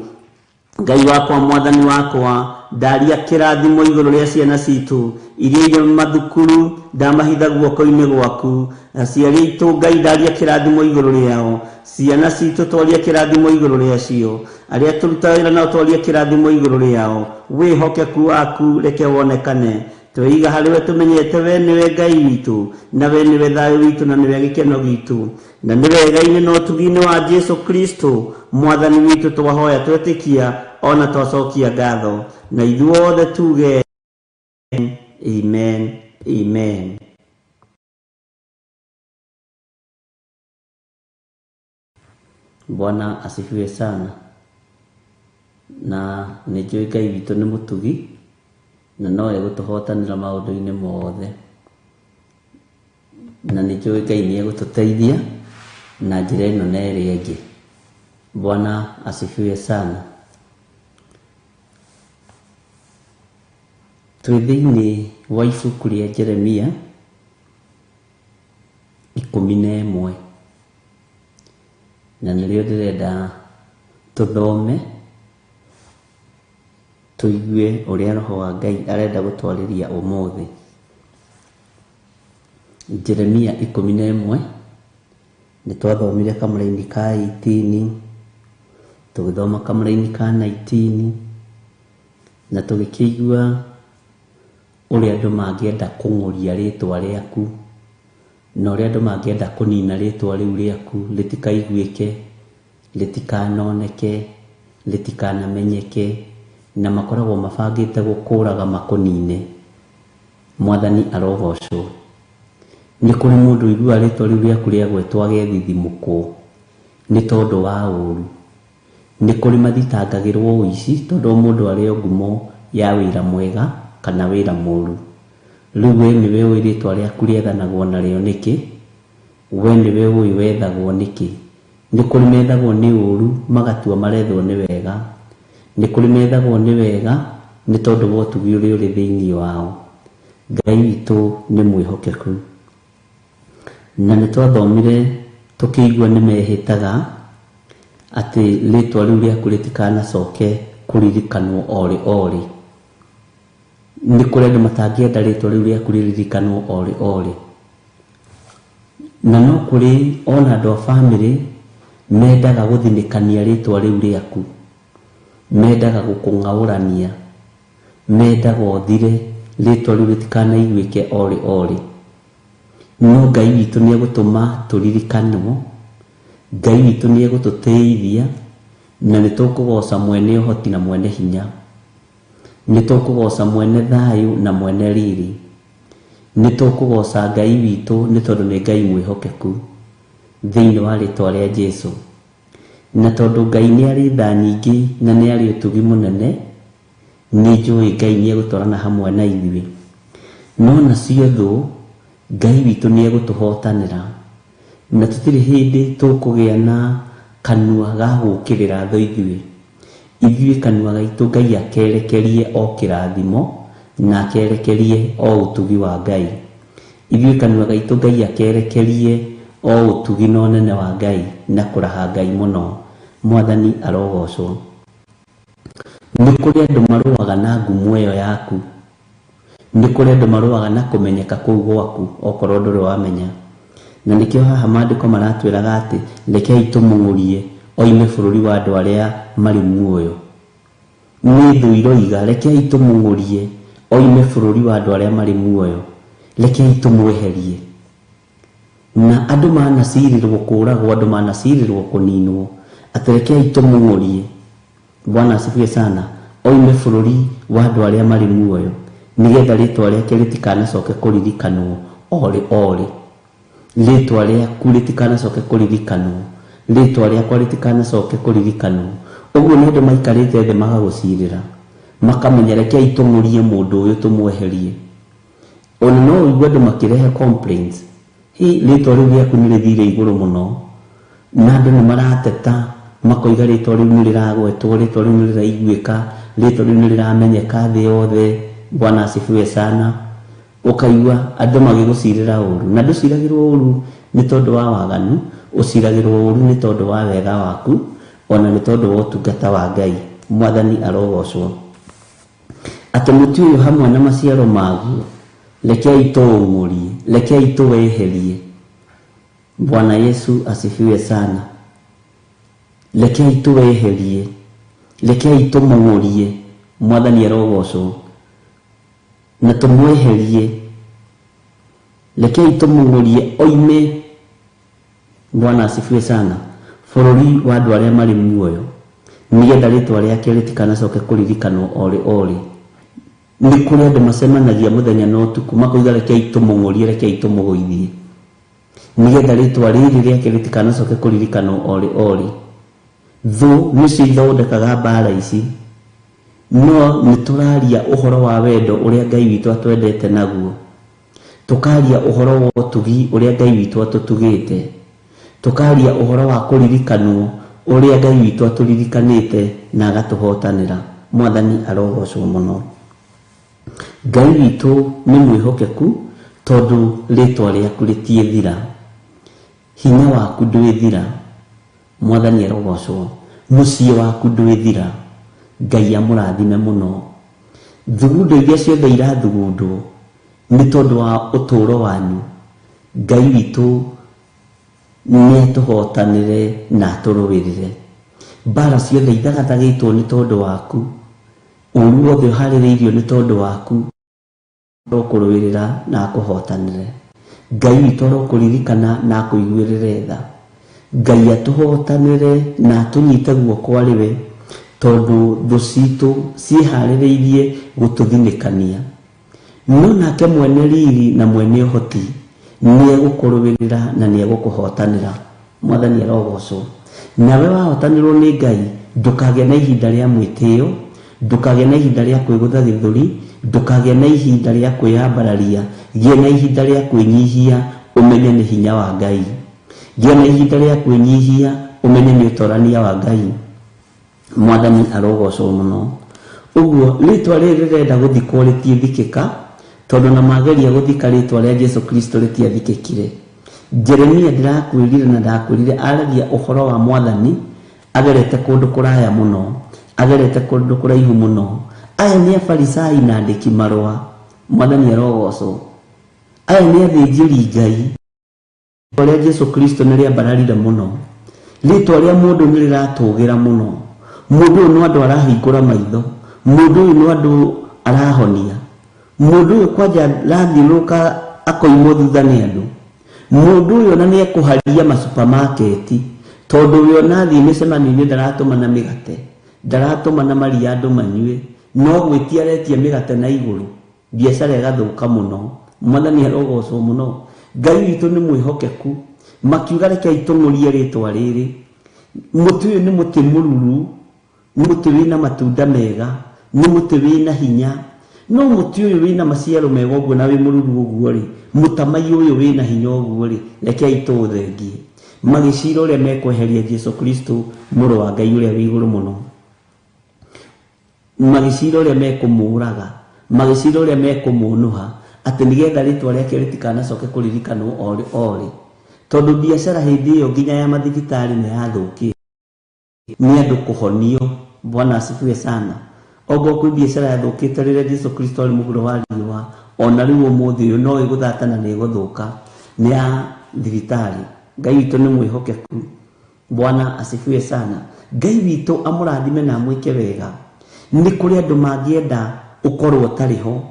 Ngai wakwa, Mwathani wakwa, ndaria kĩrathimo igũrũ rĩa ciana citũ iria irĩ mathukuru, ndamahitha guoko-inĩ gwaku. Aciari aitũ Ngai, ndaria kĩrathimo igũrũ rĩao. Ciana citũ twaria kĩrathimo igũrũ rĩacio. Arĩa tũrutaga wĩra nao twaria kĩrathimo igũrũ rĩao. Wĩhokeku waku reke wonekane. Tweiga harĩ we tũmenyete we nĩwe Ngai witũ, na we nĩwe thayũ witũ, na nĩwe gĩkeno gitũ, na nĩ wega-inĩ na ũtugi-inĩ wa Jesu Kristo Mwathani witũ twahoya twetĩkia ona twacokia ngatho, na ithuothe tuge amen, amen. Bwana asifiwe sana. Na nĩ njũĩ Ngai witũ nĩ mũtugi na no egũtũhotanĩra maũndũ-inĩ mothe. Na nĩ njũĩ Ngai nĩ egũtũteithia na njĩra ĩno na ĩrĩa ĩngĩ. Bwana asifiwe sana. Twĩ thĩinĩ wa ibuku rĩa Jeremia 11, na nĩrĩo ndĩrenda tũthome tũigue ũrĩa Roho wa Ngai arenda gũtwarĩria ũmũthĩ. Jeremia 11, nĩ twathomire kamũraini ka 18, tũgĩthoma kamũraini ka 19, na tũgĩkĩigua ũrĩa andũ mangĩenda kũng'ũria rĩtwa rĩaku, na ũrĩa andũ mangĩenda kũnina rĩtwa rĩu rĩaku rĩtikaiguĩke, rĩtikanoneke, rĩtikanamenyeke, na makoragwo mabangĩte gũkũraga makũnine. Mwathani arogocwo. Nĩ kũrĩ mũndũ ũiguaga rĩtwa rĩu rĩaku rĩagwetwo agethithimũkwo nĩ tondũ wa ũru. Nĩ kũrĩ mathitangagĩrwo ũici tondũ o mũndũ arĩ o ngumo ya wĩra mwega kana wĩra mũru. Rĩu we nĩwe ũĩ rĩtwa rĩaku rĩethanagwo narĩo nĩkĩ? We nĩwe ũĩ wethagwo nĩkĩ? Nĩ kũrĩ methagwo nĩ ũru magatua marethwo nĩ wega. Nĩ kũrĩ methagwo nĩ wega nĩ tondũ wa ũtugi ũrĩa ũrĩ thĩinĩ wao. Ngai witũ nĩ mwĩhokeku. Na nĩ twathomire tũkĩigua nĩ mehĩtaga atĩ rĩtwa rĩu rĩaku rĩtikanacoke kũririkanwo orĩ orĩ. Nĩ kũrĩ andũ matangĩenda rĩtwa rĩu rĩaku rĩririkanwo orĩ orĩ. Na no kũrĩ ona andũ a bamĩrĩ mendaga gũthinĩkania rĩtwa rĩu rĩaku, mendaga gũkũng'aũrania, mendaga ũthire, rĩtwa rĩu rĩtikanaiguĩke orĩ orĩ. No Ngai witũ nĩ egũtũma tũririkanwo, Ngai witũ nĩ egũtũtĩithia, na nĩ tũkũgoca mwene ũhoti na mwene hinya. Nĩ tũkũgoca mwene thayũ na mwene riri. Nĩ tũkũgoca Ngai witũ nĩ tondũ nĩ Ngai mwĩhokeku thĩinĩ wa rĩtwa rĩa Jesu. Na tondũ Ngai nĩ arĩ tha nyingĩ na nĩ arĩ ũtugi mũnene, nĩ njũĩ Ngai nĩ egũtwarana hamwe na ithuĩ. No nacio thũ, Ngai witũ nĩ egũtũhotanĩra. Na tũtirĩ hĩndĩ tũkũgĩa na kanua ga gũũkĩrĩra thũ ithuĩ. Ithuĩ kanua gaitũ Ngai akerekerie o kĩrathimo na akerekerie o ũtugi wa Ngai. Ithuĩ kanua gaitũ Ngai akerekerie o ũtugi na ũnene wa Ngai na kũraha Ngai mũno. Mwathani arogocwo. Nĩ kũrĩ andũ marũaga na ngumo ĩyo yaku. Nĩ kũrĩ andũ marũaga na kũmenyeka kũu gwaku okorwo ndũrĩ wamenya. Na nĩkĩo haha maandĩko maratwĩraga atĩ rekei tũmũng'ũrie oime bũrũri wa andũ arĩa marĩ muoyo. Nĩ thũ iroiga rekei tũmũng'ũrie oime bũrũri wa andũ arĩa marĩ muoyo. Rekei tũmweherie. Na andũ manacirĩrwo kũragwo, andũ manacirĩrwo kũninwo, atĩ rekei tũmũng'ũrie. Bwana asifiwe sana. Oime bũrũri wa andũ arĩa marĩ muoyo, nĩgetha rĩtwa rĩake rĩtikanacoke kũririkanwo orĩ orĩ. Rĩtwa rĩaku rĩtikanacoke kũririkanwo, rĩtwa rĩakwa rĩtikanacoke kũririkanwo. Ũguo nĩ andũ maikarĩte thĩ magagũcirĩra, makamenya rekei tũng'ũrie mũndũ ũyũ tũmweherie. Ona no ũigue andũ makĩrehe complaints, hi rĩtwa rĩu rĩaku nĩ rĩthire igũrũ mũno, na andũ nĩ marateta makoiga rĩtwa rĩu nĩ rĩragwetwo, rĩtwa rĩu nĩ rĩraiguĩka, rĩtwa rĩu nĩ rĩramenyeka thĩ yothe. Bwana asifiwe sana. Ũkaigua andũ magĩgũcirĩra ũru, na ndũciragĩrwo ũru nĩ tondũ wa waganu, ũciragĩrwo ũru nĩ tondũ wa wega waku, ona nĩ tondũ wa ũtungata wa Ngai. Mwathani arogocwo. Atĩ mũtĩ ũyũ hamwe na maciaro maguo, rekei tũũng'ũrie, rekei tũweherie. Bwana Yesu asifiwe sana. Rekei tũweherie, rekei tũmũng'ũrie. Mwathani arogocwo. Na tũmweherie, rekei tũmũng'ũrie oime. Bwana asifiwe sana. Bũrũri wa andũ arĩa marĩ muoyo, nĩgetha rĩtwa rĩake rĩtikanacoke kũririkanwo orĩ orĩ. Nĩ kũrĩ andũ macemanagia mũthenya na ũtukũ makoiga rekei tũmũng'ũrie, rekei tũmũgũithie, nĩgetha rĩtwa rĩrĩ rĩake rĩtikanacoke kũririkanwo orĩ orĩ. Thũ nĩcio ithondekaga mbara ici, no nĩ tũraria ũhoro wa wendo ũrĩa Ngai witũ atwendete naguo. Tũkaria ũhoro wa ũtugi ũrĩa Ngai witũ atũtugĩte. Tũkaria ũhoro wa kũririkanwo ũrĩa Ngai witũ atũririkanĩte na agatũhotanĩra. Mwathani arogocwo mũno. Ngai witũ nĩ mwĩhokeku tondũ rĩtwa rĩaku rĩtiĩthira. Hinya waku ndwĩthira. Mwathani arogocwo. Mũciĩ waku ndwĩthira. Ngai amũrathime mũno. Thugundo iria ciothe irathugundwo nĩ tondũ wa ũtũũro wanyu. Ngai witũ nĩ atũhotanĩre na atũrũĩrĩre. Mbara ciothe ithagathagĩtwo nĩ tondũ waku. Ũru wothe ũharĩrĩirio nĩ tondũ waku. Arokũrũĩrĩra na akũhotanĩre. Ngai witũ arokũririkana na akũiguĩrĩre tha. Ngai atũhotanĩre na atũnyite guoko arĩ we, tondũ thũ citũ ciĩharĩrĩirie gũtũthinĩkania. No nake mwene riri na mwene ũhoti nĩ egũkũrũĩrĩra na nĩ egũkũhotanĩra. Mwathani arogocwo. Nawe wahotanĩrwo nĩ Ngai, ndũkagĩa na ihinda rĩa mwĩtĩo, ndũkagĩa na ihinda rĩa kwĩgũtha gĩthũri, ndũkagĩa na ihinda rĩa kwĩyambararia, gĩa na ihinda rĩa kwĩnyihia, ũmenye nĩ hinya wa Ngai. Gĩa na ihinda rĩa kwĩnyihia, ũmenye nĩ ũtorania wa Ngai. Mwathani arogocwo mũno. Ũguo rĩtwa rĩrĩ rĩrenda gũthikwo rĩtiĩthikĩka, tondũ na mageria gũthika rĩtwa rĩa Jesu Kristo rĩtiathikĩkire. Jeremia ndĩrakwĩrire na ndakwĩrire aragia ũhoro wa Mwathani agerete kũndũ kũraya mũno, agerete kũndũ kũraihu mũno. Aya nĩ Afarisai na andĩki marũa. Mwathani arogocwo. Aya nĩ athĩnjĩri Ngai. Rĩtwa rĩa Jesu Kristo nĩ rĩambararire mũno. Rĩtwa rĩa mũndũ nĩ rĩratũgĩra mũno. Mũndũ ũyũ no andũ arahingũra maitho. Mũndũ ũyũ no andũ arahonia. Mũndũ ũyũ kwanja arathiũrũrũka akoimwo thutha nĩ andũ. Mũndũ ũyũ ona nĩ ekũharia masupamaketi, tondũ we ona athiĩ mĩcemanio-inĩ ndaratũmana mĩgate, ndaratũmana maria andũ manyue, no gwĩtia aretia mĩgate na igũrũ, biacara ĩgathũka mũno. Mwathani arogocwo mũno. Ngai witũ nĩ mwĩhokeku. Makiuga rekei tũng'ũrie rĩtwa rĩrĩ. Mũtĩ ũyũ nĩ mũtĩ mũruru, nĩ mũtĩ wĩna matunda mega, nĩ mũtĩ wĩna hinya. No mũtĩ ũyũ wĩna maciaro mega ũguo na wĩ mũruru ũguo rĩ, mũtamaiyũ ũyũ wĩna hinya ũguo rĩ, rekei tũũthengie. Magĩcira ũrĩa mekweheria Jesu Kristo, mũrũ wa Ngai ũrĩa wĩ igũrũ mũno. Magĩcira ũrĩa mekũmũũraga, magĩcira ũrĩa mekũmũnũha, atĩ nĩgetha rĩtwa rĩake rĩtikanacoke kũririkanwo o rĩ o rĩ. Tondũ biacara hĩndĩ ĩyo nginya ya mathibitarĩ nĩ yathũkĩte. Nĩ andũ kũhonio. Bwana asifiwe sana. Ongorwo kwĩ biacara yathũkĩte rĩrĩa Jesu Kristo arĩ mũhuro wa riũa, ona rĩu ũmũthĩ ũyũ no ĩgũthata na nĩ ĩgũthũka. Nĩ ya thibitarĩ. Ngai witũ nĩ mwĩhokeku. Bwana asifiwe sana. Ngai witũ amũrathime na amwĩke wega. Nĩ kũrĩ andũ mangĩenda ũkorwo ũtarĩ ho.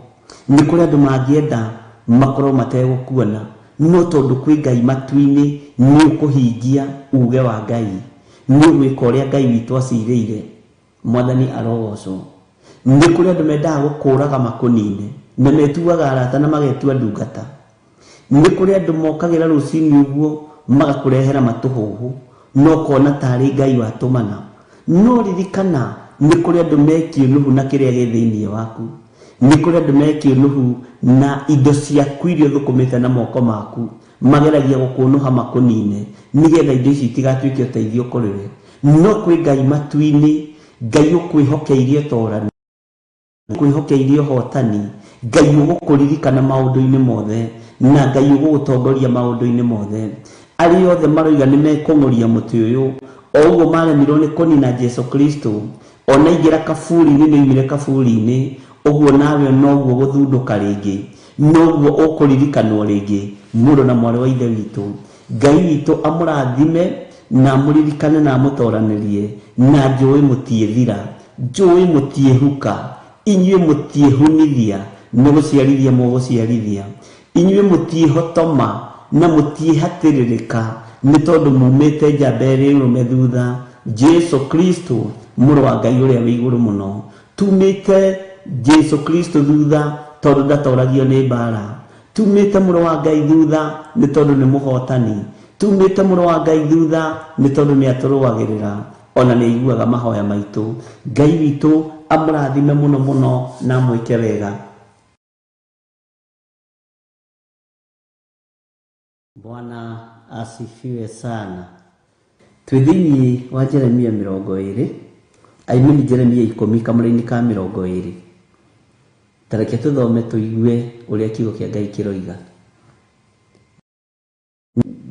Nĩ kũrĩ andũ mangĩenda makorwo mategũkuona. No tondũ kwĩ Ngai matu-inĩ, nĩ ũkũhingia uge wa Ngai. Nĩ ũgwĩka ũrĩa Ngai witũ acirĩire. Mwathani arogocwo. Nĩ kũrĩ andũ mendaga gũkũraga makũnine, na metuaga arata na magetua ndungata. Nĩ kũrĩ andũ mokagĩra rũcinĩ ũguo magakũrehera matũhũhũ, na ũkona tarĩ Ngai watũmana. No ririkana, nĩ kũrĩ andũ me kĩũnũhu na kĩrĩa gĩ thĩinĩ waku. Nĩ kũrĩ andũ me kĩũnũhu na indo ciaku iria ũthũkũmĩte na moko maku. Mageragia gũkũnũha makũnine, nĩgetha indo ici itigatuĩke ũteithio kũrĩ we. No kwĩ Ngai matu-inĩ, Ngai ũkwĩhokeirie ũtorani. Ũkwĩhokeirie ũhotani, Ngai ũgũkũririkana maũndũ-inĩ mothe, na Ngai ũgũgũtongoria maũndũ-inĩ mothe. Arĩa othe maroiga nĩ mekũng'ũria mũtĩ ũyũ, o ũguo maremirwo nĩ kũnina Jesu Kristo, ona aingĩra kaburi-inĩ nĩ oimire kaburi-inĩ, ũguo nawe noguo ũgũthundũka rĩngĩ, noguo ũkũririkanwo rĩngĩ, mũrũ na mwarĩ wa Ithe witũ. Ngai witũ amũrathime na amũririkane na amũtoranĩrie, na njũĩ mũtiĩthira. Njũĩ mũtiĩhuka, inyuĩ mũtiĩhunithia, nĩ gũciarithia mũgũciarithia. Inyuĩ mũtiĩhotoma na mũtiĩhatĩrĩrĩka, nĩ tondũ mumĩte njamba ĩrĩ ũrũme thutha, Jesu Kristo, Mũrũ wa Ngai ũrĩa wĩ igũrũ mũno. Tumĩte Jesu Kristo thutha tondũ ndatoragio nĩ mbara. Tumĩte Mũrũ wa Ngai thutha nĩ tondũ nĩ mũhotani. Tumĩte Mũrũ wa Ngai thutha nĩ tondũ nĩ atũrũagĩrĩra. Ona nĩ aiguaga mahoya maitũ. Ngai witũ amũrathime mũno mũno na amwĩke wega. Bwana asifiwe sana. Twĩ thĩinĩ wa Jeremia 20, I mean Jeremia 10 kamũra-inĩ ka 20. Ta reke tũthome tũigue ũrĩa kiugo kĩa Ngai kĩroiga.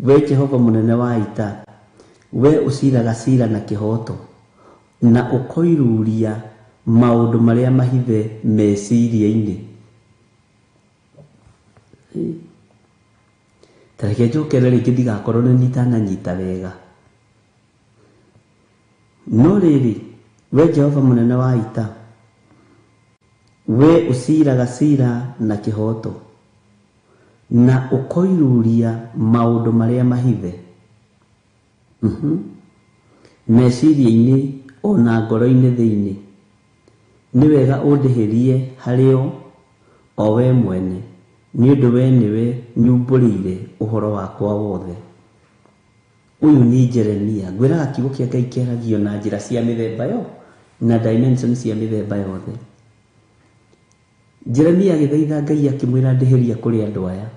We Jehova mũnene wa ita, we ũciraga cira na kĩhooto, na ũkoiruria maũndũ marĩa mahithe meciria-inĩ. Ta reke njokere rĩngĩ ndigakorwo nĩ itananyita wega. No rĩrĩ, we Jehova mũnene wa ita, we ũciraga cira na kĩhooto, na ũkoiruria maũndũ marĩa mahithe meciria-inĩ ona ngoro-inĩ thĩinĩ, nĩ wega ũndĩhĩrie harĩ o, o we mwene, nĩ ũndũ we nĩwe nyumbũrĩire ũhoro wakwa wothe. Ũyũ nĩ Jeremia. Ngwĩraga kiugo kĩa Ngai kĩaragio na njĩra cia mĩthemba yo na dimension cia mĩthemba yothe. Jeremia agĩthaitha Ngai akĩmwĩra ndĩhĩria kũrĩ andũ aya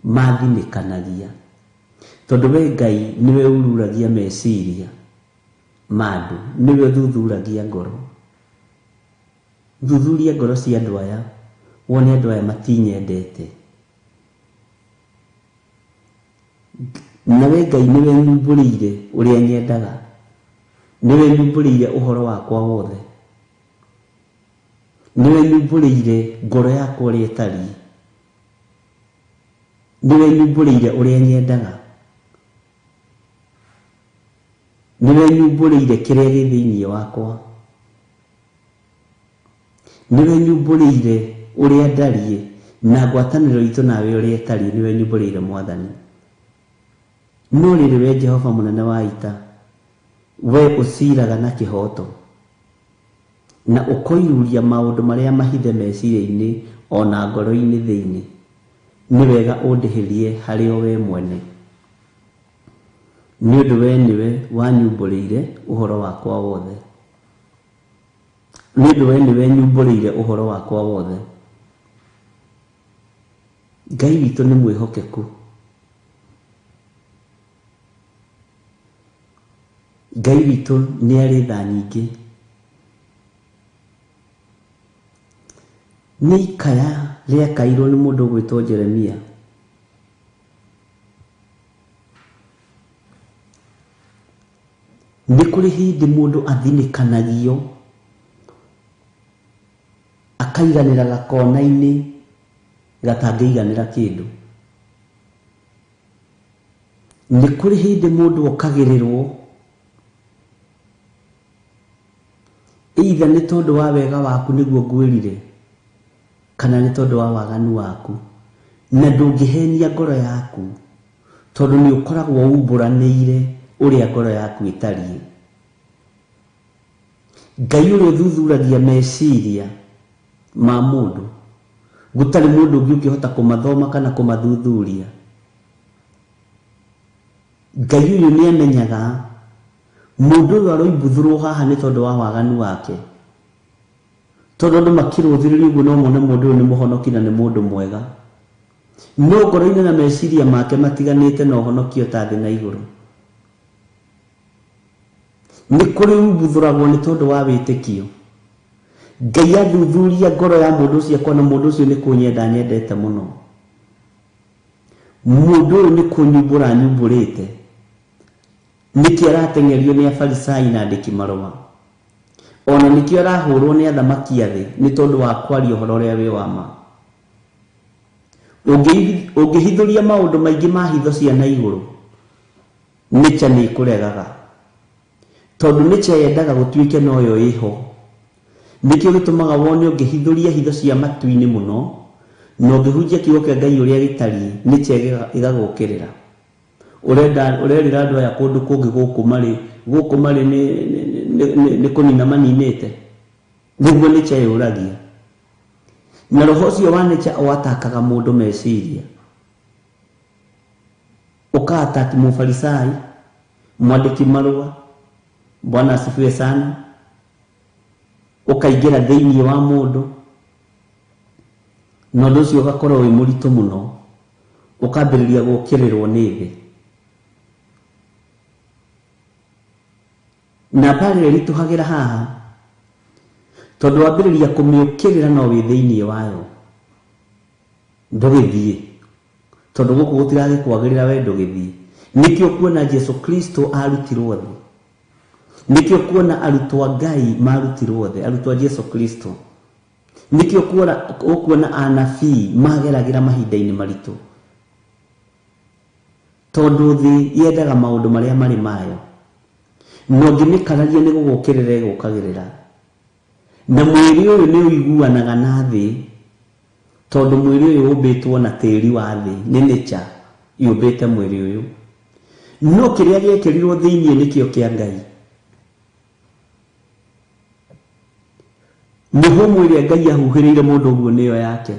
mathinĩkanagia, tondũ we Ngai nĩwe ururagia meciria ma andũ, nĩwe ũthuthuragia ngoro. Thuthuria ngoro cia andũ aya, wone andũ aya matinyendete. Nawe Ngai nĩwe nyumbũrĩire ũrĩa nyendaga, nĩwe nyumbũrĩire ũhoro wakwa wothe, nĩwe nyumbũrĩire ngoro yakwa ũrĩa ĩtariĩ, nĩwe nyumbũrĩire ũrĩa nyendaga, nĩwe nyumbũrĩire kĩrĩa gĩ thĩinĩ wakwa, nĩwe nyumbũrĩire ũrĩa ndariĩ na ngwatanĩro itũ nawe ũrĩa ĩtariĩ, nĩwe nyumbũrĩire Mwathani. No rĩrĩ, we Jehova mũnene wa ita, we ũciraga na kĩhooto, na ũkoiruria maũndũ marĩa mahithe meciria-inĩ o na ngoro-inĩ thĩinĩ, nĩ wega ũndĩhĩrie harĩ o we mwene, nĩ ũndũ we nĩwe wanyumbũrĩire ũhoro wakwa wothe. Nĩ ũndũ we nĩwe nyumbũrĩire ũhoro wakwa wothe. Ngai witũ nĩ mwĩhokeku. Ngai witũ nĩ arĩ tha nyingĩ. Nĩ ikaya rĩakairwo nĩ mũndũ ũgwĩtwo Jeremia. Nĩ kũrĩ hĩndĩ mũndũ athinĩkanagio akaiganĩra gakona-inĩ gatangĩiganĩra kĩndũ. Nĩ kũrĩ hĩndĩ mũndũ okagĩrĩrwo either nĩ tondũ wa wega waku nĩguo ngwĩrire kana nĩ tondũ wa waganu waku, na ndũngĩhenia ngoro yaku tondũ nĩ ũkoragwo umbũranĩire ũrĩa ngoro yaku ĩtariĩ. Ngai ũrĩa ũthuthuragia meciria ma mũndũ, gũtarĩ mũndũ ũngĩ ũngĩhota kũmathoma kana kũmathuthuria. Ngai ũyũ nĩ amenyaga mũndũ ũyũ aroimbuthũrwo haha nĩ tondũ wa waganu wake, tondũ andũ makĩrũthĩrĩria ũguo no mone mũndũ ũyũ nĩ mũhonoki na nĩ mũndũ mwega, no ngoro-inĩ na meciria make matiganĩte na ũhonokio ta thĩ na igũrũ. Nĩ kũrĩ umbuthũragwo nĩ tondũ wa wĩtĩkio. Ngai athuthuria ngoro ya mũndũ ũcio akona mũndũ ũcio nĩ kũnyenda nyendete mũno, mũndũ ũyũ nĩ kũnyumbũra nyumbũrĩte, nĩkĩo arateng'erio nĩ afarisai na andĩki marũa, ona nĩkĩo arahũrwo nĩ athamaki a thĩ nĩ tondũ wa kwaria ũhoro ũrĩa wĩ wa ma. Ũngĩhithũria maũndũ maingĩ ma hitho cia na igũrũ, nature nĩ ĩkũregaga, tondũ nature yendaga gũtuĩke noyo ĩho. Nĩkĩo gĩtũmaga wone ũngĩhithũria hitho cia matu-inĩ mũno na ũngĩhunjia kiugo kĩa Ngai ũrĩa gĩtariĩ, nature ĩgagũkĩrĩra. Ũrerĩra andũ aya kũndũ kũngĩ gũkũ marĩ nĩ kũnina maninĩte, nĩguo nature yũragia. Na roho ũcio wa nature ũatakaga mũndũ meciria, ũkaataki mũfarisai, mwandĩki marũa, Bwana asifiwe sana, ũkaingĩra thĩinĩ wa mũndũ, na ũndũ ũcio ũgakorwo wĩ mũritũ mũno. Ũkambĩrĩria gũũkĩrĩrwo nĩ thĩ. Na mbara ĩrĩa ĩritũhagĩra haha, tondũ wambĩrĩria kũmĩũkĩrĩra no wĩ thĩinĩ wayo, ndũgĩthiĩ. Tondũ gũkũ gũtiragĩkwagĩrĩra we ndũgĩthiĩ. Nĩkĩo kuona Jesu Kristo arutirwo thĩ. Nĩkĩo kuona arutwo a Ngai marutirwo thĩ, arutwo a Jesu Kristo. Nĩkĩo ũkuona anabii mageragĩra mahinda-inĩ maritũ. Tondũ thĩ yendaga maũndũ marĩa marĩ mayo. Na ũngĩmĩkararia nĩ gũgũkĩrĩra ĩgũkagĩrĩra. Na mwĩrĩ ũyũ nĩ ũiguanaga na thĩ, tondũ mwĩrĩ ũyũ ũmbĩtwo na tĩri wa thĩ, nĩ nature yũmbĩte mwĩrĩ ũyũ. No kĩrĩa gĩekĩrirwo thĩinĩ nĩkĩo kĩa Ngai. Mĩhũmũ ĩrĩa Ngai ahuhĩrĩire mũndũ ũguo nĩyo yake.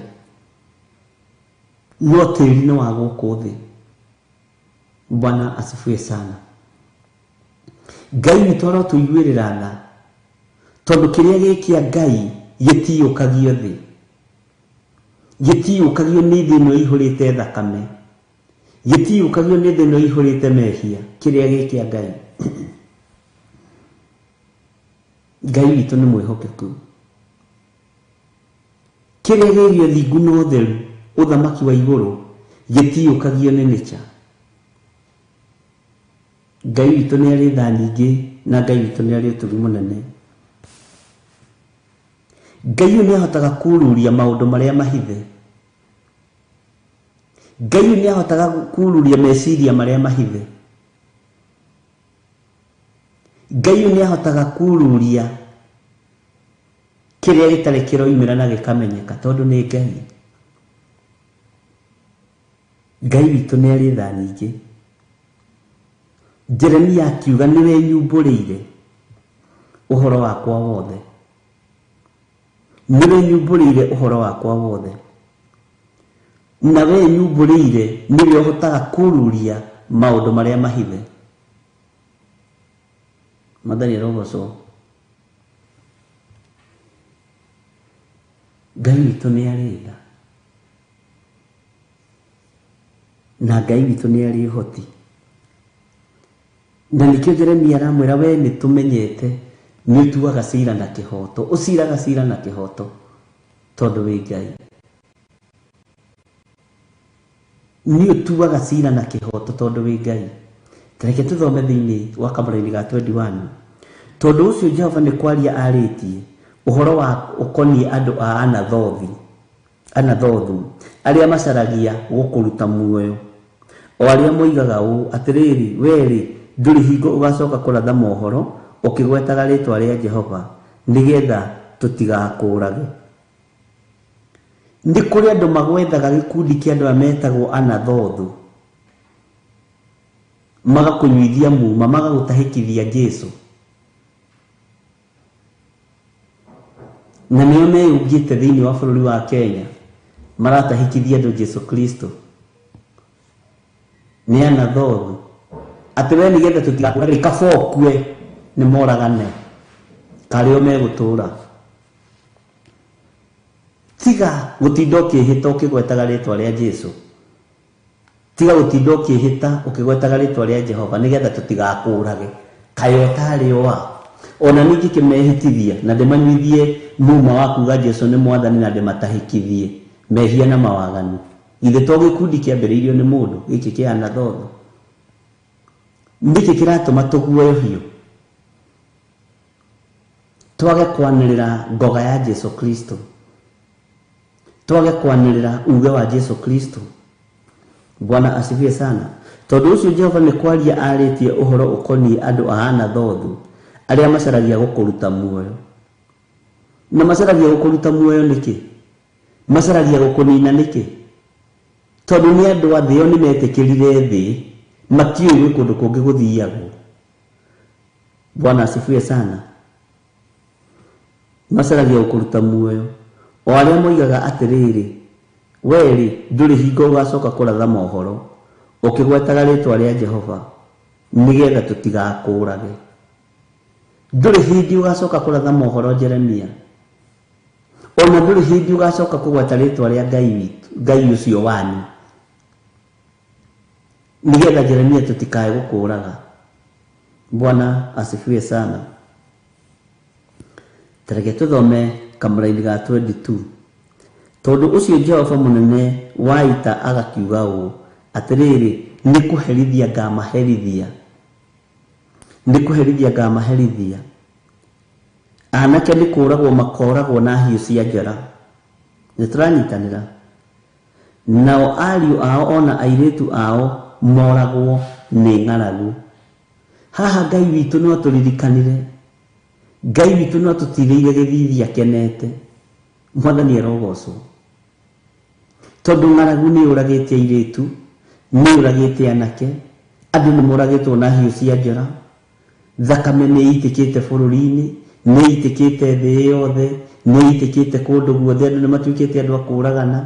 No tĩri nĩ wa gũkũ thĩ. Bwana asifiwe sana. Ngai witũ arotũiguĩrĩra tha, tondũ kĩrĩa gĩ kĩa Ngai gĩtiyũkagio thĩ. Gĩtiyũkagio nĩ thĩ ĩno ĩihũrĩte thakame. Gĩtiyũkagio nĩ thĩ ĩno ĩihũrĩte mehia. Kĩrĩa gĩ kĩa Ngai. Ngai witũ nĩ mwĩhokeku. Kĩrĩa gĩ gĩa ũthingu na ũtheru, ũthamaki wa igũrũ, gĩtiyũkagio nĩ nature. Ngai witũ nĩ arĩ tha nyingĩ na Ngai witũ nĩ arĩ ũtugi mũnene. Ngai ũyũ nĩ ahotaga kururia maũndũ marĩa mahithe. Ngai ũyũ nĩ ahotaga kururia meciria marĩa mahithe. Ngai ũyũ nĩ ahotaga kururia kĩrĩa gĩtarĩ kĩroimĩra na gĩkamenyeka, tondũ nĩ Ngai. Ngai witũ nĩ arĩ tha nyingĩ. Jeremia akiuga nĩwe nyumbũrĩire ũhoro wakwa wothe. Nĩwe nyumbũrĩire ũhoro wakwa wothe. Na we nyumbũrĩire nĩwe ũhotaga kururia maũndũ marĩa mahithe. Mwathani arogocwo. Ngai witũ nĩ arĩ tha. Na Ngai witũ nĩ arĩ ũhoti. Na nĩkĩo Jeremia aramwĩra we nĩ tũmenyete nĩ ũtuaga cira na kĩhoto. Ũciraga cira na kĩhoto tondũ wĩ Ngai. Nĩ ũtuaga cira na kĩhoto tondũ wĩ Ngai. Reke tũthome thĩinĩ wa kamũraini ga 21. Tondũ ũcio Jehova nĩ kwaria arĩtie ũhoro wa ũkoniĩ andũ a Anathothu arĩa macaragia gũkũruta muoyo. O arĩa moigaga ũũ, atĩrĩrĩ, we-rĩ, ndũrĩ hingo ũgacoka kũratha mohoro ũkĩgwetaga rĩĩtwa rĩa Jehova, nĩgetha tũtigakũũrage. Nĩ kũrĩ andũ magwethaga gĩkundi kĩa andũ aya metagwo Anathothu, magakũnyuithia muma, magagũtahĩkithia Jesu. Na nĩo meyũngĩte thĩinĩ wa bũrũri wa Kenya, maratahĩkithia andũ Jesu Kristo. Nĩ Anathothu. Atĩ we nĩgetha tũtigakũũrage, kaba ũkue nĩ moragane, karĩo megũtũũra. Tiga gũtinda ũkĩhĩta ũkĩgwetaga rĩĩtwa rĩa Jesu. Tiga gũtinda ũkĩhĩta ũkĩgwetaga rĩĩtwa rĩa Jehova nĩgetha tũtigakũũrage. Kaĩ ũtarĩ o a? Ona niĩ ngĩkĩmehĩtithia na ndĩmanyuithie muma wa kuuga Jesu nĩ mwathani na ndĩmatahĩkithie mehia na mawaganu. Githĩ to gĩkundi kĩambĩrĩirio nĩ mũndũ gĩkĩ kĩa Anathothu? Nĩkĩ kĩratũma tũguoyohio? Twage kwanĩrĩra ngoga ya Jesu Kristo. Twage kwanĩrĩra uge wa Jesu Kristo. Bwana asifiwe sana. Tondũ ũcio Jehova nĩ kwaria arĩtie ũhoro ũkoniĩ andũ a Anathothu arĩa macaragia gũkũruta muoyo. Na macaragia gũkũruta muoyo nĩkĩ? Macaragia gũkũnina nĩkĩ? Tondũ nĩ andũ a thĩ o nĩ metĩkĩrire thĩ, matiũĩ gwĩ kũndũ kũngĩ gũthiagwo. Bwana asifiwe sana. Macaragia gũkũruta muoyo. O arĩa moigaga atĩrĩrĩ, we-rĩ, ndũrĩ hingo ũgacoka kũratha mohoro ũkĩgwetaga rĩĩtwa rĩa Jehova nĩgetha tũtigakũũrage. Ndũrĩ hĩndĩ ũgacoka kũratha mohoro Jeremia. Ona ndũrĩ hĩndĩ ũgacoka kũgweta rĩĩtwa rĩa Ngai witũ, Ngai ũcio wanyu. Nĩgetha Jeremia tũtikae gũkũraga. Bwana asifiwe sana. Tareke tũthome kamũraini ga 22. Tondũ ũcio Jehova mũnene wa ita agakiuga ũũ, atĩrĩrĩ, nĩ kũherithia ngamaherithia. Nĩ kũherithia ngamaherithia. Anake nĩ kũragwo makoragwo na hiũ cia njora. Nĩ tũranyitanĩra. Nao ariũ ao ona airĩtu ao moragwo nĩ ng'aragu. Haha Ngai witũ no atũririkanire. Ngai witũ no atũtirĩire gĩthithi akenete. Mwathani arogocwo. Tondũ ng'aragu nĩ yũragĩte airĩtu, nĩ yũragĩte anake, andũ nĩ moragĩtwo na hiũ cia njora. Thakame nĩ ĩitĩkĩte bũrũri-inĩ, nĩ ĩitĩkĩte thĩ yothe, nĩ ĩitĩkĩte kũndũ guothe, andũ nĩ matuĩkĩte andũ a kũũragana.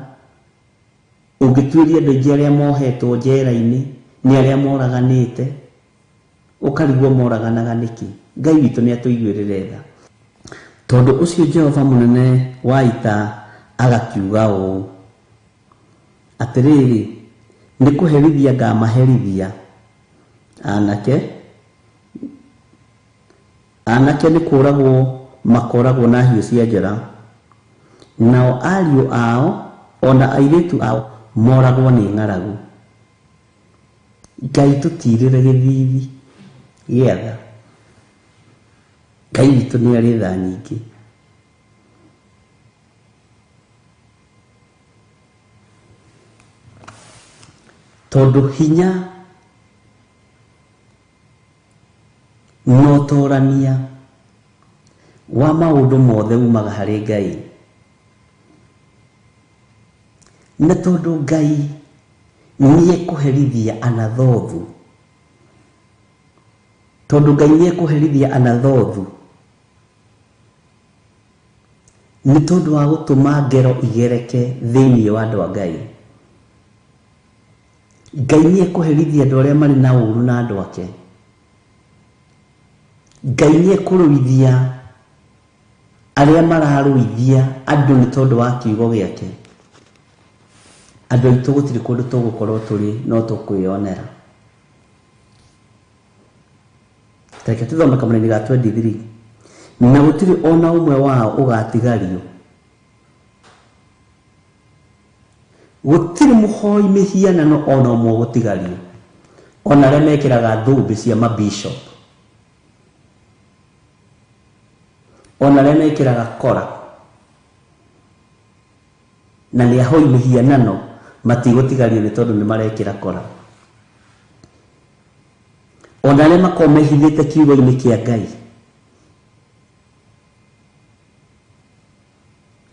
Ũngĩtuĩria andũ aingĩ arĩa mohetwo njera-inĩ, nĩ arĩa moraganĩte, ũkarigwo moraganaga nĩkĩ. Ngai witũ nĩ atũiguĩrĩre tha. Tondũ ũcio Jehova mũnene wa ita agakiuga ũũ, atĩrĩrĩ, nĩ kũherithia ngamaherithia. Anake nĩ kũragwo makoragwo na hiũ cia njora, nao ariũ ao ona airĩtu ao moragwo nĩ ng'aragu. Ngai tũtirĩre gĩthithi gĩa tha. Ngai witũ nĩ arĩ tha nyingĩ. Tondũ hinya na ũtorania wa maũndũ mothe umaga harĩ Ngai. Na tondũ Ngai nĩ ekũherithia Anathothu. Tondũ Ngai nĩ ekũherithia Anathothu. Nĩ tondũ wa gũtũma ngero igereke thĩinĩ wa andũ a Ngai. Ngai nĩ ekũherithia andũ arĩa marĩ na ũũru na andũ ake. Ngai nĩ ekũrũithia arĩa mararũithia andũ nĩ tondũ wa kiugo gĩake. Andũ aitũ gũtirĩ kũndũ tũgũkorwo tũrĩ no tũkwĩyonera. Reke tũthome kamũraini ga 23. Na gũtirĩ ona ũmwe wao ũgatigario. Gũtirĩ mũhoi mĩhianano ona ũmwe ũgũtigario. Ona arĩa mekĩraga thũmbĩ cia mabishop. Ona arĩa mekĩraga kora. Na nĩ ahoi mĩhianano matigũtigario nĩ tondũ nĩ marekĩra kora. Ona arĩa makoragwo mehithĩte kiugo-inĩ kĩa Ngai.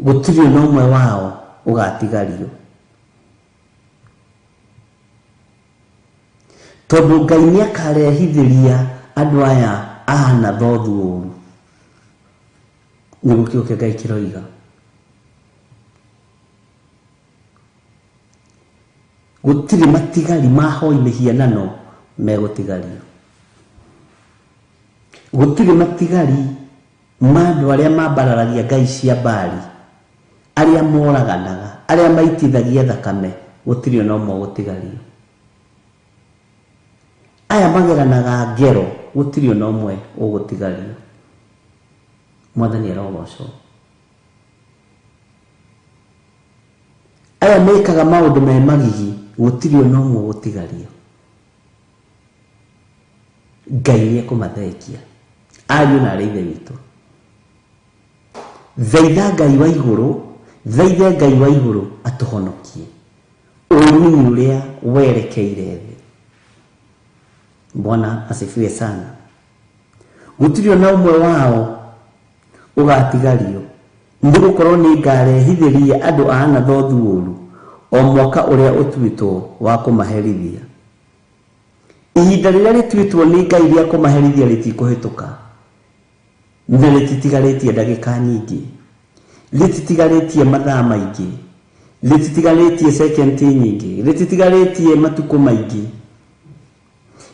Gũtirĩ ona ũmwe wao ũgatigario. Tondũ Ngai nĩ akarehithĩria andũ aya a Anathothu ũũru. Nĩguo kiugo kĩa Ngai kĩroiga. Gũtirĩ matigari ma hoi mĩhianano megũtigario. Gũtirĩ matigari ma andũ arĩa mambararagia ngai cia Baali, arĩa moraganaga, arĩa maitithagia thakame, gũtirĩ ona ũmwe ũgũtigario. Aya mageranaga ngero, gũtirĩ ona ũmwe ũgũtigario. Mwathani arogocwo. Aya mekaga maũndũ me magigi, gũtirĩ ona ũmwe ũgũtigario. Ngai nĩ ekũmathengia. Ariũ na arĩ ithe witũ. Thaitha Ngai wa igũrũ, thaithe Ngai wa igũrũ atũhonokie. Ũũru-inĩ ũrĩa werekeire thĩ. Bwana asifiwe sana. Gũtirĩ ona ũmwe wao ũgatigario. Nĩ gũkorwo nĩ ngarehithĩria andũ a Anathothu ũũru o mwaka ũrĩa ũtuĩtwo wa kũmaherithia. Ihinda rĩrĩa rĩtuĩtwo nĩ Ngai rĩa kũmaherithia rĩtikũhĩtũka. Na rĩtitigarĩtie ndagĩka nyingĩ. Rĩtitigarĩtie mathaa maingĩ. Rĩtitigarĩtie sekendi nyingĩ. Rĩtitigarĩtie matukũ maingĩ.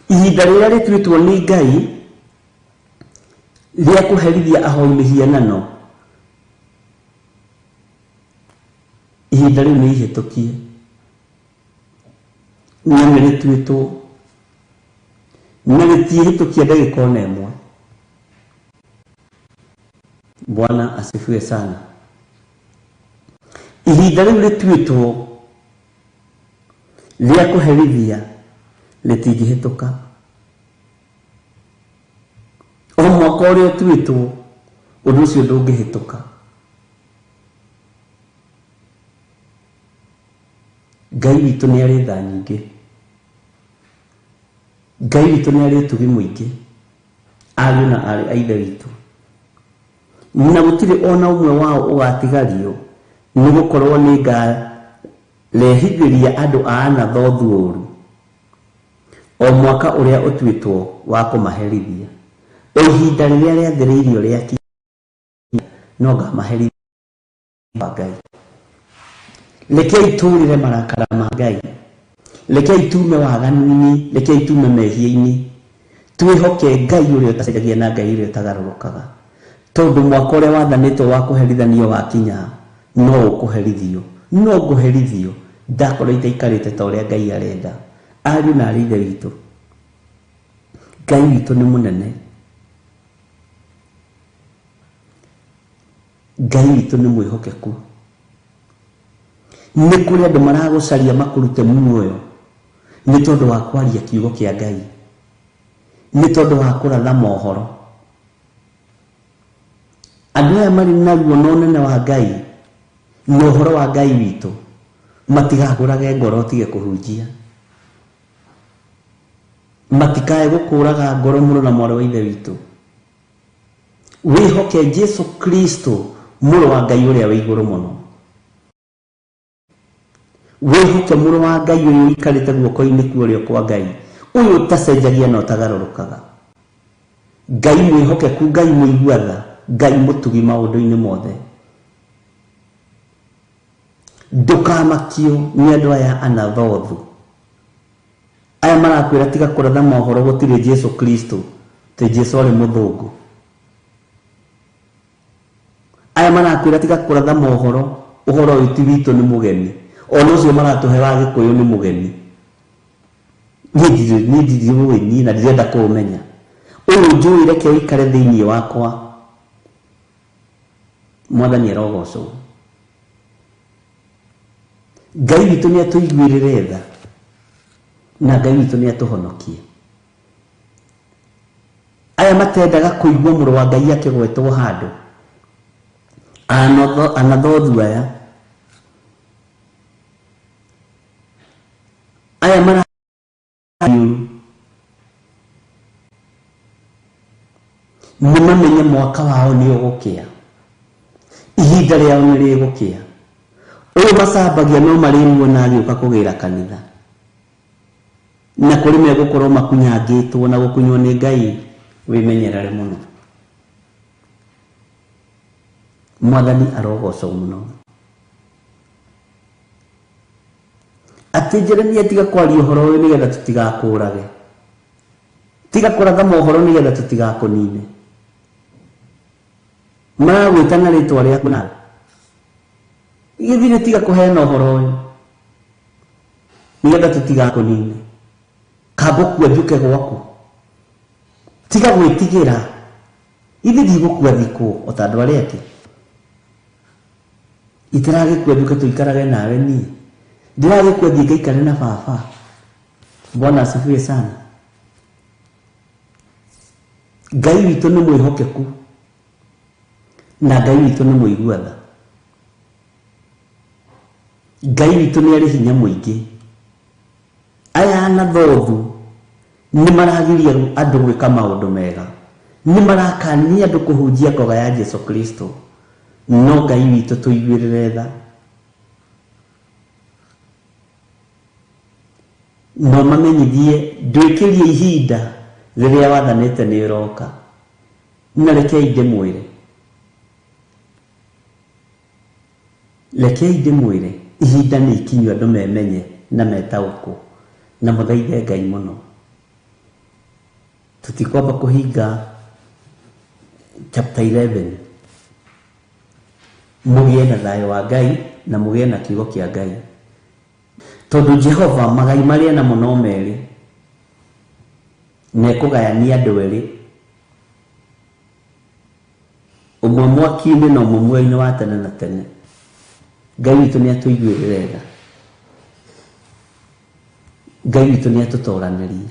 Ihinda rĩrĩa rĩtuĩtwo nĩ Ngai rĩa kũherithia ahoi mĩhianano, ihinda rĩu nĩ ihĩtũkie. Na nĩ rĩtuĩtwo na rĩtiĩhĩtũkia ndagĩka ona ĩmwe. Bwana asifiwe sana. Ihinda rĩu rĩtuĩtwo rĩa kũherithia rĩtingĩhĩtũka. O mwaka ũrĩa ũtuĩtwo ũndũ ũcio ndũngĩhĩtũka. Ngai witũ nĩ arĩ tha nyingĩ. Ngai witũ nĩ arĩ ũtugi mũingĩ, ariũ na aarĩ a Ithe witũ. Na gũtirĩ ona ũmwe wao ũgatigario, nĩ gũkorwo nĩ ngarehithĩria andũ a Anathothu ũũru o mwaka ũrĩa ũtuĩtwo wa kũmaherithia. O ihinda rĩrĩa rĩathĩrĩirio rĩakinya, no ngamaherithia wa Ngai. Rekei tũũrĩre marakara ma Ngai. Rekei tume waganu-inĩ, rekei tume mehia-inĩ. Twĩhoke Ngai ũrĩa ũtacenjagia na Ngai ũrĩa ũtagarũrũkaga. Tondũ mwaka ũrĩa wathanĩtwo wa kũherithanio wakinya, no ũkũherithio. No ngũherithio ndakorwo itaikarĩte ta ũrĩa Ngai arenda. Ariũ na aarĩ Ithe witũ, Ngai witũ nĩ mũnene. Ngai witũ nĩ mwĩhokeku. Nĩ kũrĩ andũ maragũcaria makũrute muoyo nĩ tondũ wa kwaria kiugo kĩa Ngai, nĩ tondũ wa kũratha mohoro. Andũ aya marĩ na ruo na ũnene wa Ngai na ũhoro wa Ngai witũ matigakũrage ngoro ũtige kũhunjia. Matikae gũkũraga ngoro mũrũ na mwarĩ wa Ithe witũ. Wĩhoke Jesu Kristo mũrũ wa Ngai ũrĩa wĩ igũrũ mũno. Wĩhoke mũrũ wa Ngai ũyũ ũikarĩte guoko-inĩ kwa ũrĩo kwa Ngai, ũyũ ũtacenjagia na ũtagarũrũkaga. Ngai mwĩhokeku, Ngai mũigua tha, Ngai mũtugi maũndũ-inĩ mothe. Ndũkamakio nĩ andũ aya Anathothu. Aya marakwĩra tiga kũratha mohoro gũtirĩ Jesu Kristo, tĩ Jesu arĩ mũthũngũ. Aya marakwĩra tiga kũratha mohoro, ũhoro ũyũ ti witũ nĩ mũgeni. Ona ũcio maratũhe wa Gĩkũyũ nĩ mũgeni. Niĩ ndirĩ niĩ na ndirenda kũũmenya. Ũyũ njũĩ reke ũikare thĩinĩ wakwa. Mwathani arogocwo. Ngai witũ nĩ atũiguĩrĩre tha na Ngai witũ nĩ atũhonokie. Aya matendaga kũigua mũrũ wa Ngai akĩgwetwo handũ, Anathothu aya, aya mara nĩ mamenye mwaka wao nĩ ũgũkĩa, ihinda rĩao nĩ rĩgũkĩa. Ũyũ macambagia no marĩmuona agĩũka kũgĩra kanitha, na kũrĩ megũkorwo makunyangĩtwo na gũkunywo nĩ Ngai. Wĩmenyerere mũno. Mwathani arogocwo mũno. Atĩ Jeremia tiga kwaria ũhoro ũyũ nĩgetha tũtigakũũrage, tiga kũratha mohoro nĩgetha tũtigakũnine. Maragwĩta na rĩtwa rĩaku nawe gĩthirĩ, tiga kũheana ũhoro ũyũ nĩgetha tũtigakũnine. Kangũkua njuke gwaku, tiga gwĩtigĩra, ithe ndigũkua thikũ o ta andũ arĩa angĩ. Itiragĩkua njuke tũikarage nawe niĩ, ndĩragĩkua thiĩ ngaikare na baba. Bwana asifiwe sana. Ngai witũ nĩ mwĩhokeku na Ngai witũ nĩ mũigua tha. Ngai witũ nĩ arĩ hinya mũingĩ. Aya Anathothu nĩ maragiria andũ gwĩka maũndũ mega, nĩ marakania andũ kũhunjia ngoga ya Jesu Kristo. No Ngai witũ tũiguĩrĩre tha, no mamenyithie ndwĩkĩrie ihinda rĩrĩa wathanĩte nĩ ũroka. Na rekei ndĩmwĩre, rekei ndĩmwĩre, ihinda nĩ ikinyu andũ memenye na metaũkwo, na mũthaithe Ngai mũno. Tũtikwamba kũhinga chapter 11. Mũgĩe na thayũ wa Ngai na mũgĩe na kiugo kĩa Ngai. Tondũ Jehova magai marĩa namo no merĩ, na ekũgayania andũ erĩ, ũmwe mwaki-inĩ na ũmwe muoyo-inĩ wa tene na tene. Ngai witũ nĩ atũiguĩrĩre tha. Ngai witũ nĩ atũtoranĩrie.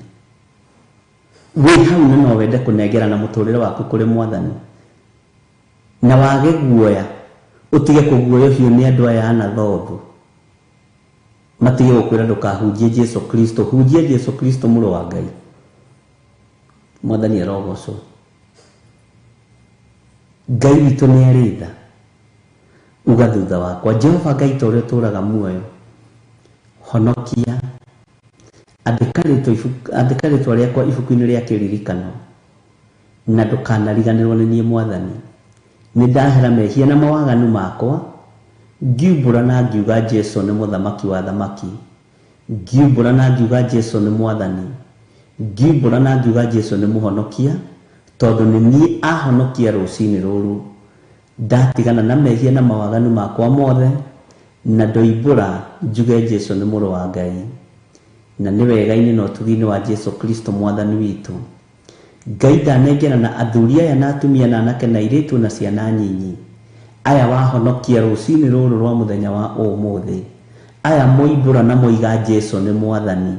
Wĩ hau na no wende kũnengerana mũtũrĩre waku kũrĩ Mwathani, na wage guoya, ũtige kũguoyohio nĩ andũ aya ana thotho, matige gũkwĩra ndũkahunjie Jesu Kristo. Hunjia Jesu Kristo mũrũ wa Ngai. Mwathani arogocwo. Ngai witũ nĩ arĩ tha. Uga thutha wakwa, Jehova Ngai ta ũrĩa ũtũũraga muoyo, honokia, andĩka rĩtwa rĩakwa ibuku-inĩ rĩa kĩririkano, na ndũkanariganĩrwo nĩ niĩ Mwathani. Nĩ ndahera mehia na mawaganu makwa, ngiumbũra na ngiuga Jesu nĩ mũthamaki wa thamaki, ngiumbũra na ngiuga Jesu nĩ Mwathani, ngiumbũra na ngiuga Jesu nĩ mũhonokia, tondũ nĩ niĩ ahonokia rũcinĩ rũrũ. Ndatigana na mehia na mawaganu makwa mothe, na ndoimbũra njuge Jesu nĩ mũrũ wa Ngai. Na nĩ wega-inĩ na ũtugi-inĩ wa Jesu Kristo Mwathani witũ. Ngai ndanengerana athuri aya na atumia na anake na airĩtu na ciana nyinyi, aya wahonokia rũcinĩ rũrũ rwa mũthenya wa ũmũthĩ, aya moimbũra na moiga Jesu nĩ Mwathani,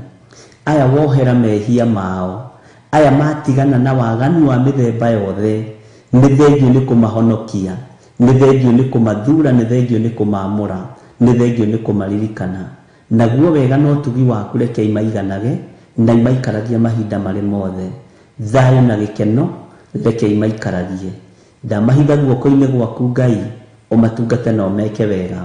aya wohera mehia mao, aya matigana na waganu wa mĩthemba yothe, nĩ thengio nĩ kũmahonokia, nĩ thengio nĩ kũmathura, nĩ thengio nĩ kũmaamũra, nĩ thengio nĩ kũmaririkana. Naguo wega na ũtugi waku reke imaiganage na imaikaragie mahinda marĩ mothe. Thayũ na gĩkeno reke imaikaragie. Ndamahitha guoko-inĩ gwaku Ngai, ũmatungate na ũmeke wega.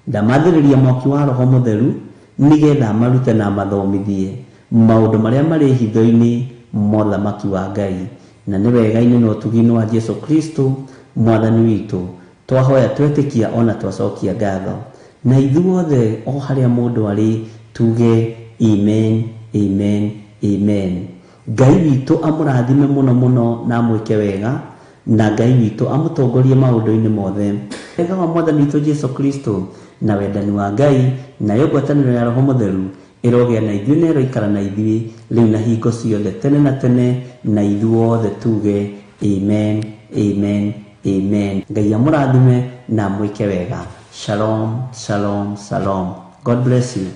Ndamathĩrĩria mwaki wa Roho Mũtheru, nĩgetha amarute na amathomithie maũndũ marĩa marĩ hitho-inĩ ma ũthamaki wa Ngai. Na nĩ wega-inĩ na ũtugi-inĩ wa Jesu Kristo Mwathani witũ, twahoya twetĩkia ona twacokia ngatho. Na ithuothe o harĩa mũndũ arĩ tuge amen, amen, amen. Ngai witũ amũrathime mũno mũno na amwĩke wega, na Ngai witũ amũtongorie maũndũ-inĩ mothe. Wega wa Mwathani witũ Jesu Kristo na wendani wa Ngai nayo ngwatanĩro ya Roho Mũtheru ĩrogĩa na ithuĩ na ĩroikara na ithuĩ rĩu na hingo ciothe tene na tene, na ithuothe tuge amen, amen, amen. Ngai amũrathime na amwĩke wega. Shalom, shalom, shalom. God bless you.